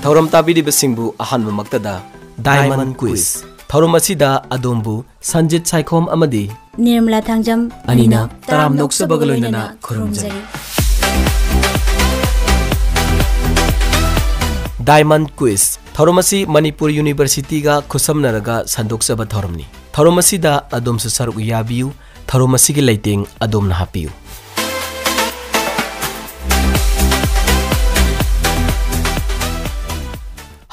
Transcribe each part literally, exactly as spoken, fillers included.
ꯊꯧꯔꯝ ꯇꯥꯕꯤꯔꯤꯕꯁꯤꯡꯕꯨ ꯑꯍꯥꯟꯕꯃꯛꯇꯗ Diamond Quiz꯫ ꯊꯧꯔꯝ ꯑꯁꯤꯗ ꯑꯗꯣꯝꯕꯨ ꯁꯟꯖꯤꯠ ꯁꯥꯏꯈꯣꯝ ꯑꯃꯗꯤ ꯅꯤꯔꯃꯂꯥ ꯊꯥꯡꯖꯝ ꯑꯅꯤꯅ ꯇꯔꯥꯝꯅ ꯑꯣꯛꯆꯕꯒ ꯂꯣꯏꯅꯅ ꯈꯨꯔꯨꯝꯖꯔꯤ꯫ Diamond Quiz꯫ ꯊꯧꯔꯝ ꯑꯁꯤ ꯃꯅꯤꯄꯨꯔ ꯌꯨꯅꯤꯚꯔꯁꯤꯇꯤꯒ ꯈꯨꯠꯁꯝꯅꯔꯒ ꯁꯟꯗꯣꯛꯆꯕ ꯊꯧꯔꯝꯅꯤ꯫ ꯊꯧꯔꯝ ꯑꯁꯤꯗ ꯑꯗꯣꯝꯁꯨ ꯁꯔꯨꯛ ꯌꯥꯕꯤꯌꯨ꯫ ꯊꯧꯔꯝ ꯑꯁꯤꯒꯤ ꯂꯩꯇꯦꯡ ꯑꯗꯣꯝꯅ ꯍꯥꯞꯄꯤꯌꯨ꯫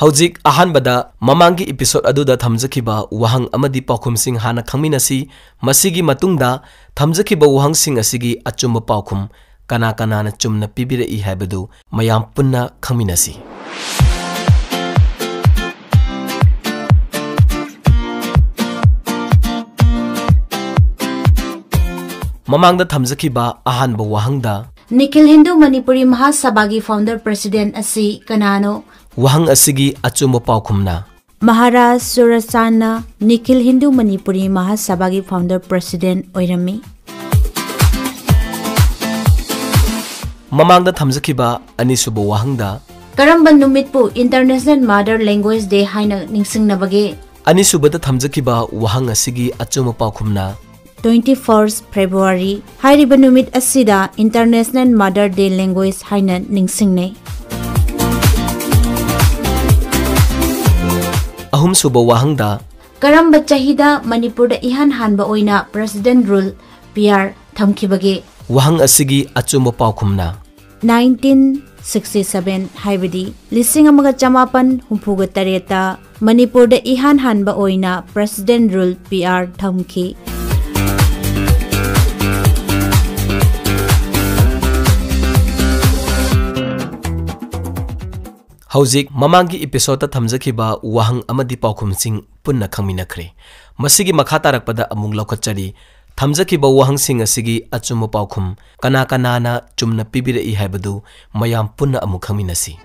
ꯍꯧꯖꯤꯛ ꯑꯍꯥꯟꯕꯗ ꯃꯃꯥꯡꯒꯤ episode ꯑꯗꯨꯗ ꯊꯝꯖꯈꯤꯕ ꯋꯥꯍꯪ ꯑꯃꯗꯤ ꯄꯥꯎꯈꯨꯝꯁꯤꯡ ꯍꯥꯟꯅ ꯈꯪꯃꯤꯟꯅꯁꯤ꯫ ꯃꯁꯤꯒꯤ ꯃꯇꯨꯡꯗ ꯊꯝꯖꯈꯤꯕ ꯋꯥꯍꯪꯁꯤꯡ ꯑꯁꯤꯒꯤ ꯑꯆꯨꯝꯕ ꯄꯥꯎꯈꯨꯝ ꯀꯅꯥ ꯀꯅꯥꯅ ꯆꯨꯝꯅ ꯄꯤꯕꯤꯔꯛꯏ ꯍꯥꯏꯕꯗꯨ ꯃꯌꯥꯝ ꯄꯨꯟꯅ ꯈꯪꯃꯤꯟꯅꯁꯤ꯫ ꯃꯃꯥꯡꯗ ꯊꯝꯖꯈꯤꯕ ꯑꯍꯥꯟꯕ ꯋꯥꯍꯪꯗ ꯅꯤꯈꯤꯜ ꯍꯤꯟꯗꯨ ꯃꯅꯤꯄꯨꯔꯤ ꯃꯍꯥꯁꯚꯥꯒꯤ founder president ꯑꯁꯤ ꯀꯅꯥꯅꯣ? ꯋꯥꯍꯪ ꯑꯁꯤꯒꯤ ꯑꯆꯨꯝꯕ ꯄꯥꯎꯈꯨꯝꯅ ꯃꯍꯥꯔꯥꯖ ꯆꯨꯔꯆꯥꯟꯅ ꯅꯤꯈꯤꯜ ꯍꯤꯟꯗꯨ ꯃꯅꯤꯄꯨꯔꯤ ꯃꯍꯥꯁꯚꯥꯒꯤ founder president ꯑꯣꯏꯔꯝꯃꯤ꯫ ꯃꯃꯥꯡꯗ ꯊꯝꯖꯈꯤꯕ ꯑꯅꯤꯁꯨꯕ ꯋꯥꯍꯪꯗ ꯀꯔꯝꯕ ꯅꯨꯃꯤꯠꯄꯨ International Mother Language Day ꯍꯥꯏꯅ ꯅꯤꯡꯁꯤꯡꯅꯕꯒꯦ? ꯑꯅꯤꯁꯨꯕꯗ ꯊꯝꯖꯈꯤꯕ ꯋꯥꯍꯪ ꯑꯁꯤꯒꯤ ꯑꯆꯨꯝꯕ ꯄꯥꯎꯈꯨꯝꯅ twenty first February꯫ ꯍꯥꯏꯔꯤꯕ ꯅꯨꯃꯤꯠ ꯑꯁꯤꯗ International Mother Day Language ꯍꯥꯏꯅ ꯅꯤꯡꯁꯤꯡꯅꯩ꯫ ꯑꯍꯨꯝꯁꯨꯕ ꯋꯥꯍꯪꯗ ꯀꯔꯝꯕ ꯆꯍꯤꯗ ꯃꯅꯤꯄꯨꯔꯗ ꯏꯍꯥꯟ ꯍꯥꯟꯕ ꯑꯣꯏꯅ president rule, P R, ꯊꯝꯈꯤꯕꯒꯦ? ꯋꯥꯍꯪ ꯑꯁꯤꯒꯤ ꯑꯆꯨꯝꯕ ꯄꯥꯎꯈꯨꯝꯅ nineteen sixty seven, ꯍꯥꯏꯕꯗꯤ ꯂꯤꯁꯤꯡ ꯑꯃꯒ ꯆꯃꯥꯄꯟ ꯍꯨꯝꯐꯨꯒ ꯇꯔꯦꯠꯇ ꯃꯅꯤꯄꯨꯔꯗ ꯏꯍꯥꯟ ꯍꯥꯟꯕ ꯑꯣꯏꯅ president rule, P R, ꯊꯝꯈꯤ꯫ ꯍꯧꯖꯤꯛ ꯃꯃꯥꯡꯒꯤ episode ꯊꯝꯖꯈꯤꯕ ꯋꯥꯍꯪ ꯑꯃꯗꯤ ꯄꯥꯎꯈꯨꯝꯁꯤꯡ ꯄꯨꯟꯅ ꯈꯪꯃꯤꯟꯅꯈ꯭ꯔꯦ꯫ ꯃꯁꯤꯒꯤ ꯃꯈꯥ ꯇꯥꯔꯛꯄꯗ ꯑꯃꯨꯛ ꯂꯧꯈꯠꯆꯔꯤ꯫ ꯊꯝꯖꯈꯤꯕ ꯋꯥꯍꯪꯁꯤꯡ ꯑꯁꯤꯒꯤ ꯑꯆꯨꯝꯕ ꯄꯥꯎꯈꯨꯝ ꯀꯅꯥ ꯀꯅꯥꯅ ꯆꯨꯝꯅ ꯄꯤꯕꯤꯔꯛꯏ ꯍꯥꯏꯕꯗꯨ ꯃꯌꯥꯝ ꯄꯨꯟꯅ ꯑꯃꯨꯛ ꯈꯪꯃꯤꯟꯅꯁꯤ꯫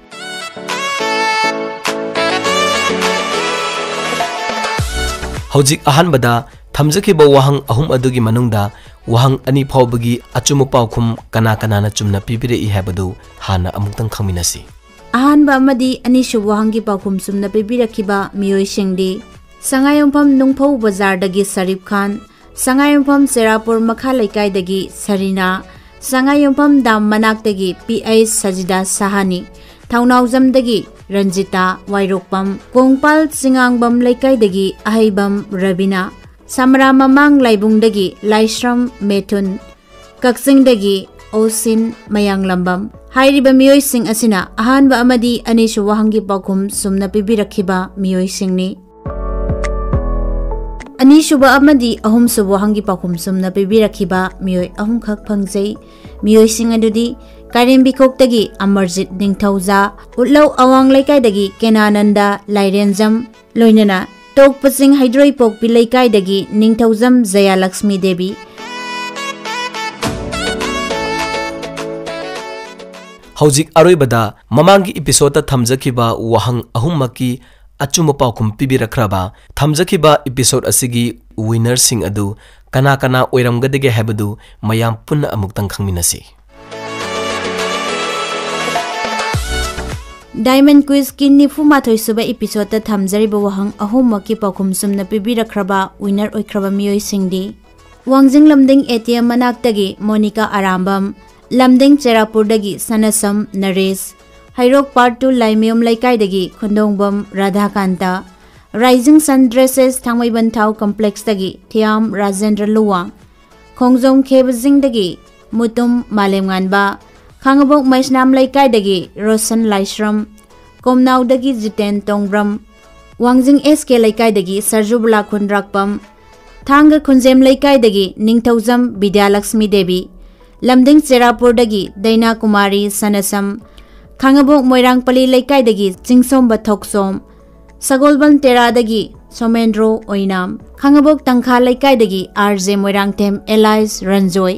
ꯍꯧꯖꯤꯛ ꯑꯍꯥꯟꯕꯗ ꯊꯝꯖꯈꯤꯕ ꯋꯥꯍꯪ ꯑꯍꯨꯝ ꯑꯗꯨꯒꯤ ꯃꯅꯨꯡꯗ ꯋꯥꯍꯪ ꯑꯅꯤ ꯐꯥꯎꯕꯒꯤ ꯑꯆꯨꯝꯕ ꯄꯥꯎꯈꯨꯝ ꯀꯅꯥ ꯀꯅꯥꯅ ꯆꯨꯝꯅ ꯄꯤꯕꯤꯔꯛꯏ ꯍꯥꯏꯕꯗꯨ ꯍꯥꯟꯅ ꯑꯃꯨꯛꯇꯪ ꯈꯪꯃꯤꯟꯅꯁꯤ꯫ ꯑꯍꯥꯟꯕ ꯑꯃꯗꯤ ꯑꯅꯤꯁꯨꯕ ꯋꯥꯍꯪꯒꯤ ꯄꯥꯎꯈꯨꯝ ꯆꯨꯝꯅ ꯄꯤꯕꯤꯔꯛꯈꯤꯕ ꯃꯤꯑꯣꯏꯁꯤꯡꯗꯤ, ꯁꯉꯥꯏꯌꯨꯝꯐꯝ ꯅꯨꯡꯐꯧ ꯕꯖꯥꯔꯗꯒꯤ ꯁꯔꯤꯞ ꯈꯥꯟ, ꯁꯉꯥꯏꯌꯨꯝꯐꯝ ꯆꯦꯔꯥꯄꯨꯔ ꯃꯈꯥ ꯂꯩꯀꯥꯏꯗꯒꯤ ꯁꯔꯤꯅꯥ, ꯁꯉꯥꯏꯌꯨꯝꯐꯝ ꯗꯥꯝ ꯃꯅꯥꯛꯇꯒꯤ ꯄꯤ ꯑꯩꯆ ꯁꯖꯤꯗꯥ ꯁꯍꯥꯅꯤ, ꯊꯧꯅꯥꯎꯖꯝꯗꯒꯤ ꯔꯟꯖꯤꯇꯥ ꯋꯥꯏꯔꯣꯛꯄꯝ, ꯀꯣꯡꯄꯥꯜ ꯆꯤꯉꯥꯡꯕꯝ ꯂꯩꯀꯥꯏꯗꯒꯤ ꯑꯍꯩꯕꯝ ꯔꯕꯤꯅꯥ, ꯁꯃꯔꯥ ꯃꯃꯥꯡ ꯂꯥꯏꯕꯨꯡꯗꯒꯤ ꯂꯥꯏꯁ꯭ꯔꯝ ꯃꯦꯊꯨꯟ, ꯀꯛꯆꯤꯡꯗꯒꯤ ꯑꯣꯁꯤꯟ ꯃꯌꯥꯡꯂꯝꯕꯝ꯫ ꯍꯥꯏꯔꯤꯕ ꯃꯤꯑꯣꯏꯁꯤꯡ ꯑꯁꯤꯅ ꯑꯍꯥꯟꯕ ꯑꯃꯗꯤ ꯑꯅꯤꯁꯨꯕ ꯋꯥꯍꯪꯒꯤ ꯄꯥꯎꯈꯨꯝ ꯆꯨꯝꯅ ꯄꯤꯕꯤꯔꯛꯈꯤꯕ ꯃꯤꯑꯣꯏꯁꯤꯡꯅꯤ꯫ ꯑꯅꯤꯁꯨꯕ ꯑꯃꯗꯤ ꯑꯍꯨꯝꯁꯨꯕ ꯋꯥꯍꯪꯒꯤ ꯄꯥꯎꯈꯨꯝ ꯆꯨꯝꯅ ꯄꯤꯕꯤꯔꯛꯈꯤꯕ ꯃꯤꯑꯣꯏ ꯑꯍꯨꯝꯈꯛ ꯐꯪꯖꯩ꯫ ꯃꯤꯑꯣꯏꯁꯤꯡ ꯑꯗꯨꯗꯤ ꯀꯥꯏꯔꯦꯝꯕꯤꯈꯣꯛꯇꯒꯤ ꯑꯃꯔꯖꯤꯠ ꯅꯤꯡꯊꯧꯖꯥ, ꯎꯠꯂꯧ ꯑꯋꯥꯡ ꯂꯩꯀꯥꯏꯗꯒꯤ ꯀꯦꯅꯥꯅꯟꯗ ꯂꯥꯏꯔꯦꯟꯖꯝ, ꯂꯣꯏꯅꯅ ꯇꯣꯛꯄ ꯆꯤꯡ ꯍꯩꯗ꯭ꯔꯣꯏꯄꯣꯛꯄꯤ ꯂꯩꯀꯥꯏꯗꯒꯤ ꯅꯤꯡꯊꯧꯖꯝ ꯖꯌꯥꯂꯛꯁꯃꯤ ꯗꯦꯕꯤ꯫ ꯍꯧꯖꯤꯛ ꯑꯔꯣꯏꯕꯗ ꯃꯃꯥꯡꯒꯤ ꯏꯄꯤꯁꯣꯗꯇ ꯊꯝꯖꯈꯤꯕ ꯋꯥꯍꯪ ꯑꯍꯨꯝꯃꯛꯀꯤ ꯑꯆꯨꯝꯕ ꯄꯥꯎꯈꯨꯝ ꯄꯤꯕꯤꯔꯛꯈ꯭ꯔꯕ ꯊꯝꯖꯈꯤꯕ ꯏꯄꯤꯁꯣꯗ ꯑꯁꯤꯒꯤ ꯋꯤꯅꯔꯁꯤꯡ ꯑꯗꯨ ꯀꯅꯥ ꯀꯅꯥ ꯑꯣꯏꯔꯝꯒꯗꯒꯦ ꯍꯥꯏꯕꯗꯨ ꯃꯌꯥꯝ ꯄꯨꯟꯅ ꯑꯃꯨꯛꯇꯪ ꯈꯪꯃꯤꯟꯅꯁꯤ꯫ ꯗꯥꯏꯃꯟ ꯀ꯭ꯋꯤꯖꯀꯤ ꯅꯤꯐꯨ ꯃꯥꯊꯣꯏ ꯁꯨꯕ ꯏꯄꯤꯁꯣꯗꯇ ꯊꯝꯖꯔꯤꯕ ꯋꯥꯍꯪ ꯑꯍꯨꯝꯃꯛꯀꯤ ꯄꯥꯎꯈꯨꯝ ꯆꯨꯝꯅ ꯄꯤꯕꯤꯔꯛꯈ꯭ꯔꯕ ꯋꯤꯅꯔ ꯑꯣꯏꯈ꯭ꯔꯕ ꯃꯤꯑꯣꯏꯁꯤꯡꯗꯤ, Wangjing Lamding A T M ꯃꯅꯥꯛꯇꯒꯤ ꯃꯣꯅꯤꯀꯥ ꯑꯔꯥꯝꯕꯝ, ꯂꯝꯗꯤꯡ ꯆꯦꯔꯥꯄꯨꯔꯗꯒꯤ ꯁꯅꯁꯝ ꯅꯔꯦꯁ, ꯍꯩꯔꯣꯛ ꯄꯥꯔꯠ ꯇꯨ ꯂꯥꯏꯃꯌꯨꯝ ꯂꯩꯀꯥꯏꯗꯒꯤ ꯈꯨꯟꯗꯣꯡꯕꯝ ꯔꯥꯙꯥꯀꯥꯟꯇ, ꯔꯥꯏꯖꯤꯡ ꯁꯟ ꯗ꯭ꯔꯦꯁꯦꯁ ꯊꯥꯡꯃꯩꯕꯟ ꯊꯥꯎ ꯀꯝꯄ꯭ꯂꯦꯛꯁꯇꯒꯤ ꯊꯤꯌꯥꯝ ꯔꯥꯖꯦꯟꯗ꯭ꯔ ꯂꯨꯋꯥꯡ, ꯈꯣꯡꯖꯣꯝ ꯈꯦꯕꯖꯤꯡꯗꯒꯤ ꯃꯨꯇꯨꯝ ꯃꯥꯂꯦꯝꯉꯥꯟꯕ, ꯈꯥꯡꯉꯕꯣꯛ ꯃꯩꯁꯅꯥꯝ ꯂꯩꯀꯥꯏꯗꯒꯤ ꯔꯣꯁꯟ ꯂꯥꯏꯁ꯭ꯔꯝ, ꯀꯣꯝꯅꯥꯎꯗꯒꯤ ꯖꯤꯇꯦꯟ ꯇꯣꯡꯕ꯭ꯔꯝ, ꯋꯥꯡꯖꯤꯡ ꯑꯦꯁ ꯀꯦ ꯂꯩꯀꯥꯏꯗꯒꯤ ꯁꯔꯖꯨꯕꯂꯥ ꯈꯨꯟꯗ꯭ꯔꯥꯛꯄꯝ, ꯊꯥꯡꯒ ꯈꯨꯟꯖꯦꯝ ꯂꯩꯀꯥꯏꯗꯒꯤ ꯅꯤꯡꯊꯧꯖꯝ ꯕꯤꯗ꯭ꯌꯥꯂꯛꯁꯃꯤ ꯗꯦꯕꯤ, ꯂꯝꯗꯤꯡ ꯆꯦꯔꯥꯄꯨꯔꯗꯒꯤ ꯗꯩꯅꯥ ꯀꯨꯃꯥꯔꯤ ꯁꯅꯁꯝ, ꯈꯥꯡꯉꯕꯣꯛ ꯃꯣꯏꯔꯥꯡꯄꯜꯂꯤ ꯂꯩꯀꯥꯏꯗꯒꯤ ꯆꯤꯡꯁꯣꯝꯕ ꯊꯣꯛꯆꯣꯝ, ꯁꯒꯣꯜꯕꯟ ꯇꯦꯔꯥꯗꯒꯤ ꯁꯣꯃꯦꯟꯗ꯭ꯔꯣ ꯑꯣꯏꯅꯥꯝ, ꯈꯥꯡꯉꯕꯣꯛ ꯇꯪꯈꯥ ꯂꯩꯀꯥꯏꯗꯒꯤ R J Moirangthem Alice Ranjoy,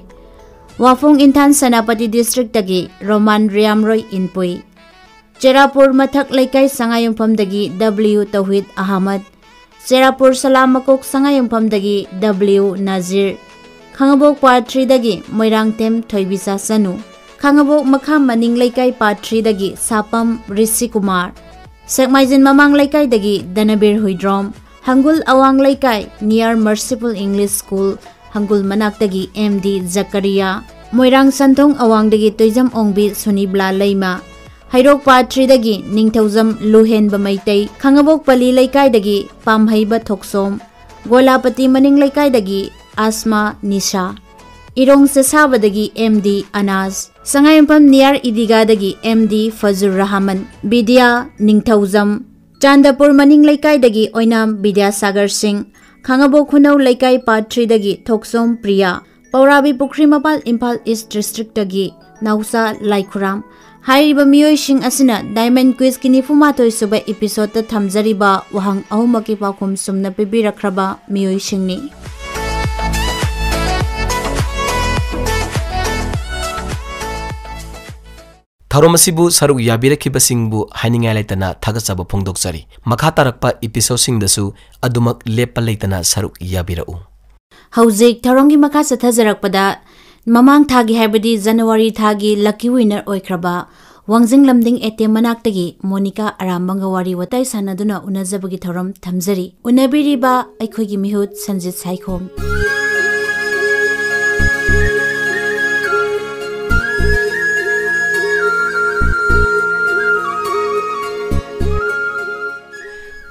Waphong Imphal Senapati ꯗꯤꯁꯇ꯭ꯔꯤꯛꯇꯒꯤ ꯔꯣꯃꯥꯟ ꯔꯤꯌꯥꯝꯔꯣꯏ ꯏꯟꯄꯨꯏ, ꯆꯦꯔꯥꯄꯨꯔ ꯃꯊꯛ ꯂꯩꯀꯥꯏ ꯁꯉꯥꯏꯌꯨꯝꯐꯝꯗꯒꯤ ꯗꯕ꯭ꯂꯤꯌꯨ ꯇꯧꯍꯤꯗ ꯑꯍꯃꯗ, ꯆꯦꯔꯥꯄꯨꯔ ꯁꯂꯥꯝ ꯃꯀꯣꯛ ꯁꯉꯥꯏꯌꯨꯝꯐꯝꯗꯒꯤ ꯗꯕ꯭ꯂꯤꯌꯨ ꯅꯥꯖꯤꯔ, ꯈꯥꯡꯉꯕꯣꯛ ꯄꯥꯔꯠ ꯊ꯭ꯔꯤꯗꯒꯤ ꯃꯣꯏꯔꯥꯡꯊꯦꯝ ꯊꯣꯏꯕꯤꯆꯥ ꯆꯅꯨ, ꯈꯥꯉꯕꯣꯛ ꯃꯈꯥ ꯃꯅꯤꯡ ꯂꯩꯀꯥꯏ ꯄꯥꯔꯠ ꯊ꯭ꯔꯤꯗꯒꯤ ꯁꯥꯄꯝ ꯔꯤꯁꯤꯀꯨꯃꯥꯔ, ꯁꯦꯛꯃꯥꯏꯖꯤꯟ ꯃꯃꯥꯡ ꯂꯩꯀꯥꯏꯗꯒꯤ ꯙꯅꯕꯤꯔ ꯍꯨꯏꯗ꯭ꯔꯣꯝ, ꯍꯪꯒꯨꯜ ꯑꯋꯥꯡ ꯂꯩꯀꯥꯏ near Merciful English School, Hangul ꯃꯅꯥꯛꯇꯒꯤ ꯑꯦꯝ ꯗꯤ ꯖꯀꯔꯤꯌꯥ, ꯃꯣꯏꯔꯥꯡ ꯁꯟꯊꯣꯡ ꯑꯋꯥꯡꯗꯒꯤ ꯇꯣꯏꯖꯝ ꯑꯣꯡꯕꯤ ꯁꯨꯅꯤꯕ꯭ꯂꯥ ꯂꯩꯃ, ꯍꯩꯔꯣꯛ ꯄꯥꯔꯠ ꯊ꯭ꯔꯤꯗꯒꯤ ꯅꯤꯡꯊꯧꯖꯝ ꯂꯨꯍꯦꯟꯕ ꯃꯩꯇꯩ, ꯈꯥꯉꯕꯣꯛ ꯄꯜꯂꯤ ꯂꯩꯀꯥꯏꯗꯒꯤ ꯄꯥꯝꯍꯩꯕ ꯊꯣꯛꯁꯣꯝ, ꯒꯣꯂꯥꯄꯇꯤ ꯃꯅꯤꯡ ꯂꯩꯀꯥꯏꯗꯒꯤ ꯑꯁꯃꯥ ꯅꯤꯁꯥ, ꯏꯔꯣꯡ ꯆꯦꯁꯥꯕꯗꯒꯤ ꯑꯦꯝ ꯗꯤ ꯑꯅꯥꯖ, ꯁꯉꯥꯏꯌꯨꯝꯐꯝ near ꯏꯗꯤꯒꯥꯗꯒꯤ ꯑꯦꯝ ꯗꯤ ꯐꯖꯨꯔ ꯔꯍꯃꯟ, ꯕꯤꯗ꯭ꯌꯥ ꯅꯤꯡꯊꯧꯖꯝ, ꯆꯥꯟꯗꯄꯨꯔ ꯃꯅꯤꯡ ꯂꯩꯀꯥꯏꯗꯒꯤ ꯑꯣꯏꯅꯥꯝ ꯕꯤꯗ꯭ꯌꯥꯁꯥꯒꯔ ꯁꯤꯡ, ꯈꯥꯉꯕꯣꯛ ꯈꯨꯅꯧ ꯂꯩꯀꯥꯏ ꯄꯥꯔꯠ ꯊ꯭ꯔꯤꯗꯒꯤ ꯊꯣꯛꯁꯣꯝ ꯄ꯭ꯔꯤꯌꯥ, ꯄꯧꯔꯥꯕꯤ ꯄꯨꯈ꯭ꯔꯤ ꯃꯄꯥꯜ ꯏꯝꯐꯥꯜ ꯏꯁ ꯗꯤꯁꯇ꯭ꯔꯤꯛꯇꯒꯤ ꯅꯥꯎꯆꯥ ꯂꯥꯏꯈꯨꯔꯥꯝ꯫ ꯍꯥꯏꯔꯤꯕ ꯃꯤꯑꯣꯏꯁꯤꯡ ꯑꯁꯤꯅ ꯗꯥꯏꯃꯟ ꯀ꯭ꯋꯤꯖꯀꯤ ꯅꯤꯐꯨ ꯃꯥꯊꯣꯏ ꯁꯨꯕ ꯏꯄꯤꯁꯣꯗꯇ ꯊꯝꯖꯔꯤꯕ ꯋꯥꯍꯪ ꯑꯍꯨꯝꯃꯛꯀꯤ ꯄꯥꯎꯈꯨꯝ ꯆꯨꯝꯅ ꯄꯤꯕꯤꯔꯛꯈ꯭ꯔꯕ ꯃꯤꯑꯣꯏꯁꯤꯡꯅꯤ꯫ ꯊꯧꯔꯝ ꯑꯁꯤꯕꯨ ꯁꯔꯨꯛ ꯌꯥꯕꯤꯔꯛꯈꯤꯕꯁꯤꯡꯕꯨ ꯍꯥꯏꯅꯤꯡꯉꯥꯏ ꯂꯩꯇꯅ ꯊꯥꯒꯠꯆꯕ ꯐꯣꯡꯗꯣꯛꯆꯔꯤ꯫ ꯃꯈꯥ ꯇꯥꯔꯛꯄ ꯏꯄꯤꯁꯣꯗꯁꯤꯡꯗꯁꯨ ꯑꯗꯨꯃꯛ ꯂꯦꯞꯄ ꯂꯩꯇꯅ ꯁꯔꯨꯛ ꯌꯥꯕꯤꯔꯛꯎ꯫ ꯍꯧꯖꯤꯛ ꯊꯧꯔꯝꯒꯤ ꯃꯈꯥ ꯆꯠꯊꯖꯔꯛꯄꯗ, ꯃꯃꯥꯡ ꯊꯥꯒꯤ, ꯍꯥꯏꯕꯗꯤ ꯖꯅꯋꯥꯔꯤ ꯊꯥꯒꯤ ꯂꯛꯀꯤ ꯋꯤꯅꯔ ꯑꯣꯏꯈ꯭ꯔꯕ ꯋꯥꯡꯖꯤꯡ ꯂꯝꯗꯤꯡ ꯑꯦ ꯇꯤ ꯑꯦꯝ ꯃꯅꯥꯛꯇꯒꯤ ꯃꯣꯅꯤꯀꯥ ꯑꯔꯥꯝꯕꯝꯒ ꯋꯥꯔꯤ ꯋꯥꯇꯥꯏ ꯁꯥꯟꯅꯗꯨꯅ ꯎꯅꯖꯕꯒꯤ ꯊꯧꯔꯝ ꯊꯝꯖꯔꯤ꯫ ꯎꯅꯕꯤꯔꯤꯕ ꯑꯩꯈꯣꯏꯒꯤ ꯃꯤꯍꯨꯠ ꯁꯟꯖꯤꯠ ꯁꯥꯏꯈꯣꯝ꯫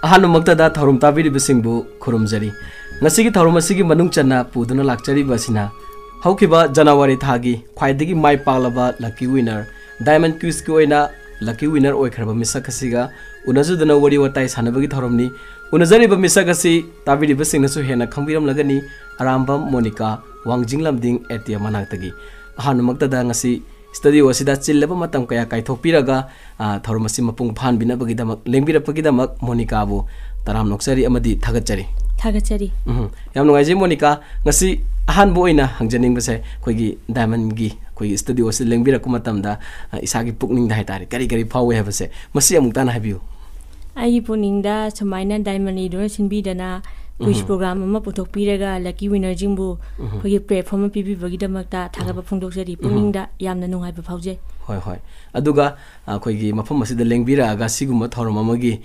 ꯑꯍꯥꯟꯕꯃꯛꯇꯗ ꯊꯧꯔꯝ ꯇꯥꯕꯤꯔꯤꯕꯁꯤꯡꯕꯨ ꯈꯨꯔꯨꯝꯖꯔꯤ꯫ ꯉꯁꯤꯒꯤ ꯊꯧꯔꯝ ꯑꯁꯤꯒꯤ ꯃꯅꯨꯡ ꯆꯟꯅ ꯄꯨꯗꯨꯅ ꯂꯥꯛꯆꯔꯤꯕ ꯑꯁꯤꯅ ꯍꯧꯈꯤꯕ ꯖꯅꯋꯥꯔꯤ ꯊꯥꯒꯤ ꯈ꯭ꯋꯥꯏꯗꯒꯤ ꯃꯥꯏ ꯄꯥꯛꯂꯕ ꯂꯛꯀꯤ ꯋꯤꯅꯔ, ꯗꯥꯏꯃꯟ ꯀ꯭ꯋꯤꯖꯀꯤ ꯑꯣꯏꯅ ꯂꯛꯀꯤ ꯋꯤꯅꯔ ꯑꯣꯏꯈ꯭ꯔꯕ ꯃꯤꯁꯛ ꯑꯁꯤꯒ ꯎꯅꯖꯗꯨꯅ ꯋꯥꯔꯤ ꯋꯥꯇꯥꯏ ꯁꯥꯟꯅꯕꯒꯤ ꯊꯧꯔꯝꯅꯤ꯫ ꯎꯅꯖꯔꯤꯕ ꯃꯤꯁꯛ ꯑꯁꯤ ꯇꯥꯕꯤꯔꯤꯕꯁꯤꯡꯅꯁꯨ ꯍꯦꯟꯅ ꯈꯪꯕꯤꯔꯝꯂꯒꯅꯤ, ꯑꯔꯥꯝꯕꯝ ꯃꯣꯅꯤꯀꯥ, ꯋꯥꯡꯖꯤꯡ ꯂꯝꯗꯤꯡ ꯑꯦ ꯇꯤ ꯑꯦꯝ ꯃꯅꯥꯛꯇꯒꯤ꯫ ꯑꯍꯥꯟꯕꯃꯛꯇꯗ ꯉꯁꯤ ꯁ꯭ꯇꯨꯗꯤꯑꯣ ꯑꯁꯤꯗ ꯆꯤꯜꯂꯕ ꯃꯇꯝ ꯀꯌꯥ ꯀꯥꯏꯊꯣꯛꯄꯤꯔꯒ, ꯑ, ꯊꯧꯔꯝ ꯑꯁꯤ ꯃꯄꯨꯡ ꯐꯥꯍꯟꯕꯤꯅꯕꯒꯤꯗꯃꯛ, ꯂꯦꯡꯕꯤꯔꯛꯄꯒꯤꯗꯃꯛ ꯃꯣꯅꯤꯀꯥꯕꯨ ꯇꯔꯥꯝ ꯅꯣꯛꯆꯔꯤ ꯑꯃꯗꯤ ꯊꯥꯒꯠꯆꯔꯤ꯫ ꯊꯥꯒꯠꯆꯔꯤ꯫ ꯎꯝ, ꯌꯥꯝ ꯅꯨꯡꯉꯥꯏꯖꯩ ꯃꯣꯅꯤꯀꯥ꯫ ꯉꯁꯤ ꯑꯍꯥꯟꯕ ꯑꯣꯏꯅ ꯍꯪꯖꯅꯤꯡꯕꯁꯦ, ꯑꯩꯈꯣꯏꯒꯤ ꯗꯥꯏꯃꯟꯒꯤ ꯑꯩꯈꯣꯏꯒꯤ ꯁ꯭ꯇꯨꯗꯤꯑꯣ ꯑꯁꯤꯗ ꯂꯦꯡꯕꯤꯔꯛꯄ ꯃꯇꯝꯗ, ꯑ, ꯏꯁꯥꯒꯤ ꯄꯨꯛꯅꯤꯡꯗ ꯍꯥꯏꯇꯥꯔꯦ, ꯀꯔꯤ ꯀꯔꯤ ꯐꯥꯎꯏ ꯍꯥꯏꯕꯁꯦ, ꯃꯁꯤ ꯑꯃꯨꯛꯇ ꯍꯥꯟꯅ ꯍꯥꯏꯕꯤꯌꯨ꯫ ꯑꯩꯒꯤ ꯄꯨꯛꯅꯤꯡꯗ ꯁꯨꯃꯥꯏꯅ ꯗꯥꯏꯃꯟ ꯂꯤꯗꯨꯅ ꯁꯤꯟꯕꯤꯗꯅ ꯀ꯭ꯋꯤꯖ ꯄ꯭ꯔꯣꯒ꯭ꯔꯥꯝ ꯑꯃ ꯄꯨꯊꯣꯛꯄꯤꯔꯒ ꯂꯛꯀꯤ ꯋꯤꯅꯔꯁꯤꯡꯕꯨ ꯑꯩꯈꯣꯏꯒꯤ ꯄ꯭ꯂꯦꯠꯐꯣꯝ ꯑꯃ ꯄꯤꯕꯤꯕꯒꯤꯗꯃꯛꯇ ꯊꯥꯒꯠꯄ ꯐꯣꯡꯗꯣꯛꯆꯔꯤ꯫ ꯄꯨꯛꯅꯤꯡꯗ ꯌꯥꯝꯅ ꯅꯨꯡꯉꯥꯏꯕ ꯐꯥꯎꯖꯩ꯫ ꯍꯣꯏ, ꯍꯣꯏ꯫ ꯑꯗꯨꯒ ꯑꯩꯈꯣꯏꯒꯤ ꯃꯐꯝ ꯑꯁꯤꯗ ꯂꯦꯡꯕꯤꯔꯛꯑꯒ ꯁꯤꯒꯨꯝꯕ ꯊꯧꯔꯝ ꯑꯃꯒꯤ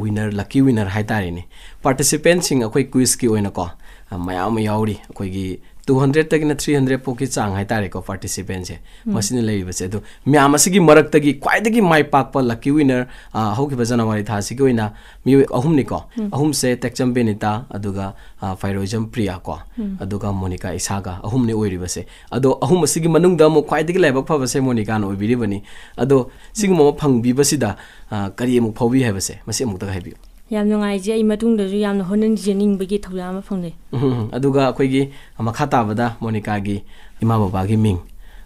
ꯋꯤꯅꯔ, ꯂꯛꯀꯤ ꯋꯤꯅꯔ ꯍꯥꯏꯇꯥꯔꯦꯅꯦ, ꯄꯥꯔꯇꯤꯁꯤꯄꯦꯟꯁꯤꯡ ꯑꯩꯈꯣꯏ ꯀ꯭ꯋꯤꯖꯀꯤ ꯑꯣꯏꯅꯀꯣ, ꯃꯌꯥꯝ ꯑꯃ ꯌꯥꯎꯔꯤ꯫ ꯑꯩꯈꯣꯏꯒꯤ ꯇꯨ ꯍꯟꯗ꯭ꯔꯦꯗꯇꯒꯤꯅ ꯊ꯭ꯔꯤ ꯍꯟꯗ꯭ꯔꯦꯗ ꯐꯥꯎꯒꯤ ꯆꯥꯡ ꯍꯥꯏꯇꯥꯔꯦꯀꯣ, ꯄꯥꯔꯇꯤꯁꯤꯄꯦꯟꯁꯦ ꯃꯁꯤꯅ ꯂꯩꯔꯤꯕꯁꯦ꯫ ꯑꯗꯣ ꯃꯌꯥꯝ ꯑꯁꯤꯒꯤ ꯃꯔꯛꯇꯒꯤ ꯈ꯭ꯋꯥꯏꯗꯒꯤ ꯃꯥꯏ ꯄꯥꯛꯄ ꯂꯛꯀꯤ ꯋꯤꯅꯔ ꯍꯧꯈꯤꯕ ꯖꯅꯋꯥꯔꯤ ꯊꯥꯁꯤꯒꯤ ꯑꯣꯏꯅ ꯃꯤꯑꯣꯏ ꯑꯍꯨꯝꯅꯤꯀꯣ꯫ ꯑꯍꯨꯝꯁꯦ ꯇꯦꯛꯆꯝ ꯕꯦꯅꯤꯇꯥ, ꯑꯗꯨꯒ ꯐꯥꯏꯔꯣꯏꯖꯝ ꯄ꯭ꯔꯤꯌꯥ ꯀꯣ, ꯑꯗꯨꯒ ꯃꯣꯅꯤꯀꯥ ꯏꯁꯥꯒ, ꯑꯍꯨꯝꯅꯤ ꯑꯣꯏꯔꯤꯕꯁꯦ꯫ ꯑꯗꯣ ꯑꯍꯨꯝ ꯑꯁꯤꯒꯤ ꯃꯅꯨꯡꯗ ꯑꯃꯨꯛ ꯈ꯭ꯋꯥꯏꯗꯒꯤ ꯂꯥꯏꯕꯛ ꯐꯕꯁꯦ ꯃꯣꯅꯤꯀꯥꯅ ꯑꯣꯏꯕꯤꯔꯤꯕꯅꯤ꯫ ꯑꯗꯣ ꯁꯤꯒꯨꯝꯕ ꯑꯃ ꯐꯪꯕꯤꯕꯁꯤꯗ ꯀꯔꯤ ꯑꯃꯨꯛ ꯐꯥꯎꯕꯤ ꯍꯥꯏꯕꯁꯦ ꯃꯁꯤ ꯑꯃꯨꯛꯇꯒ ꯍꯥꯏꯕꯤꯌꯨ꯫ ꯌꯥꯝ ꯅꯨꯡꯉꯥꯏꯖꯩ꯫ ꯑꯩ ꯃꯇꯨꯡꯗꯁꯨ ꯌꯥꯝꯅ ꯍꯣꯠꯅꯖꯅꯤꯡꯕꯒꯤ ꯊꯧꯗꯥꯡ ꯑꯃ ꯐꯪꯂꯦ꯫ ꯎꯝ, ꯑꯗꯨꯒ ꯑꯩꯈꯣꯏꯒꯤ ꯃꯈꯥ ꯇꯥꯕꯗ ꯃꯣꯅꯤꯀꯥꯒꯤ ꯏꯃꯥ ꯕꯕꯥꯒꯤ ꯃꯤꯡ,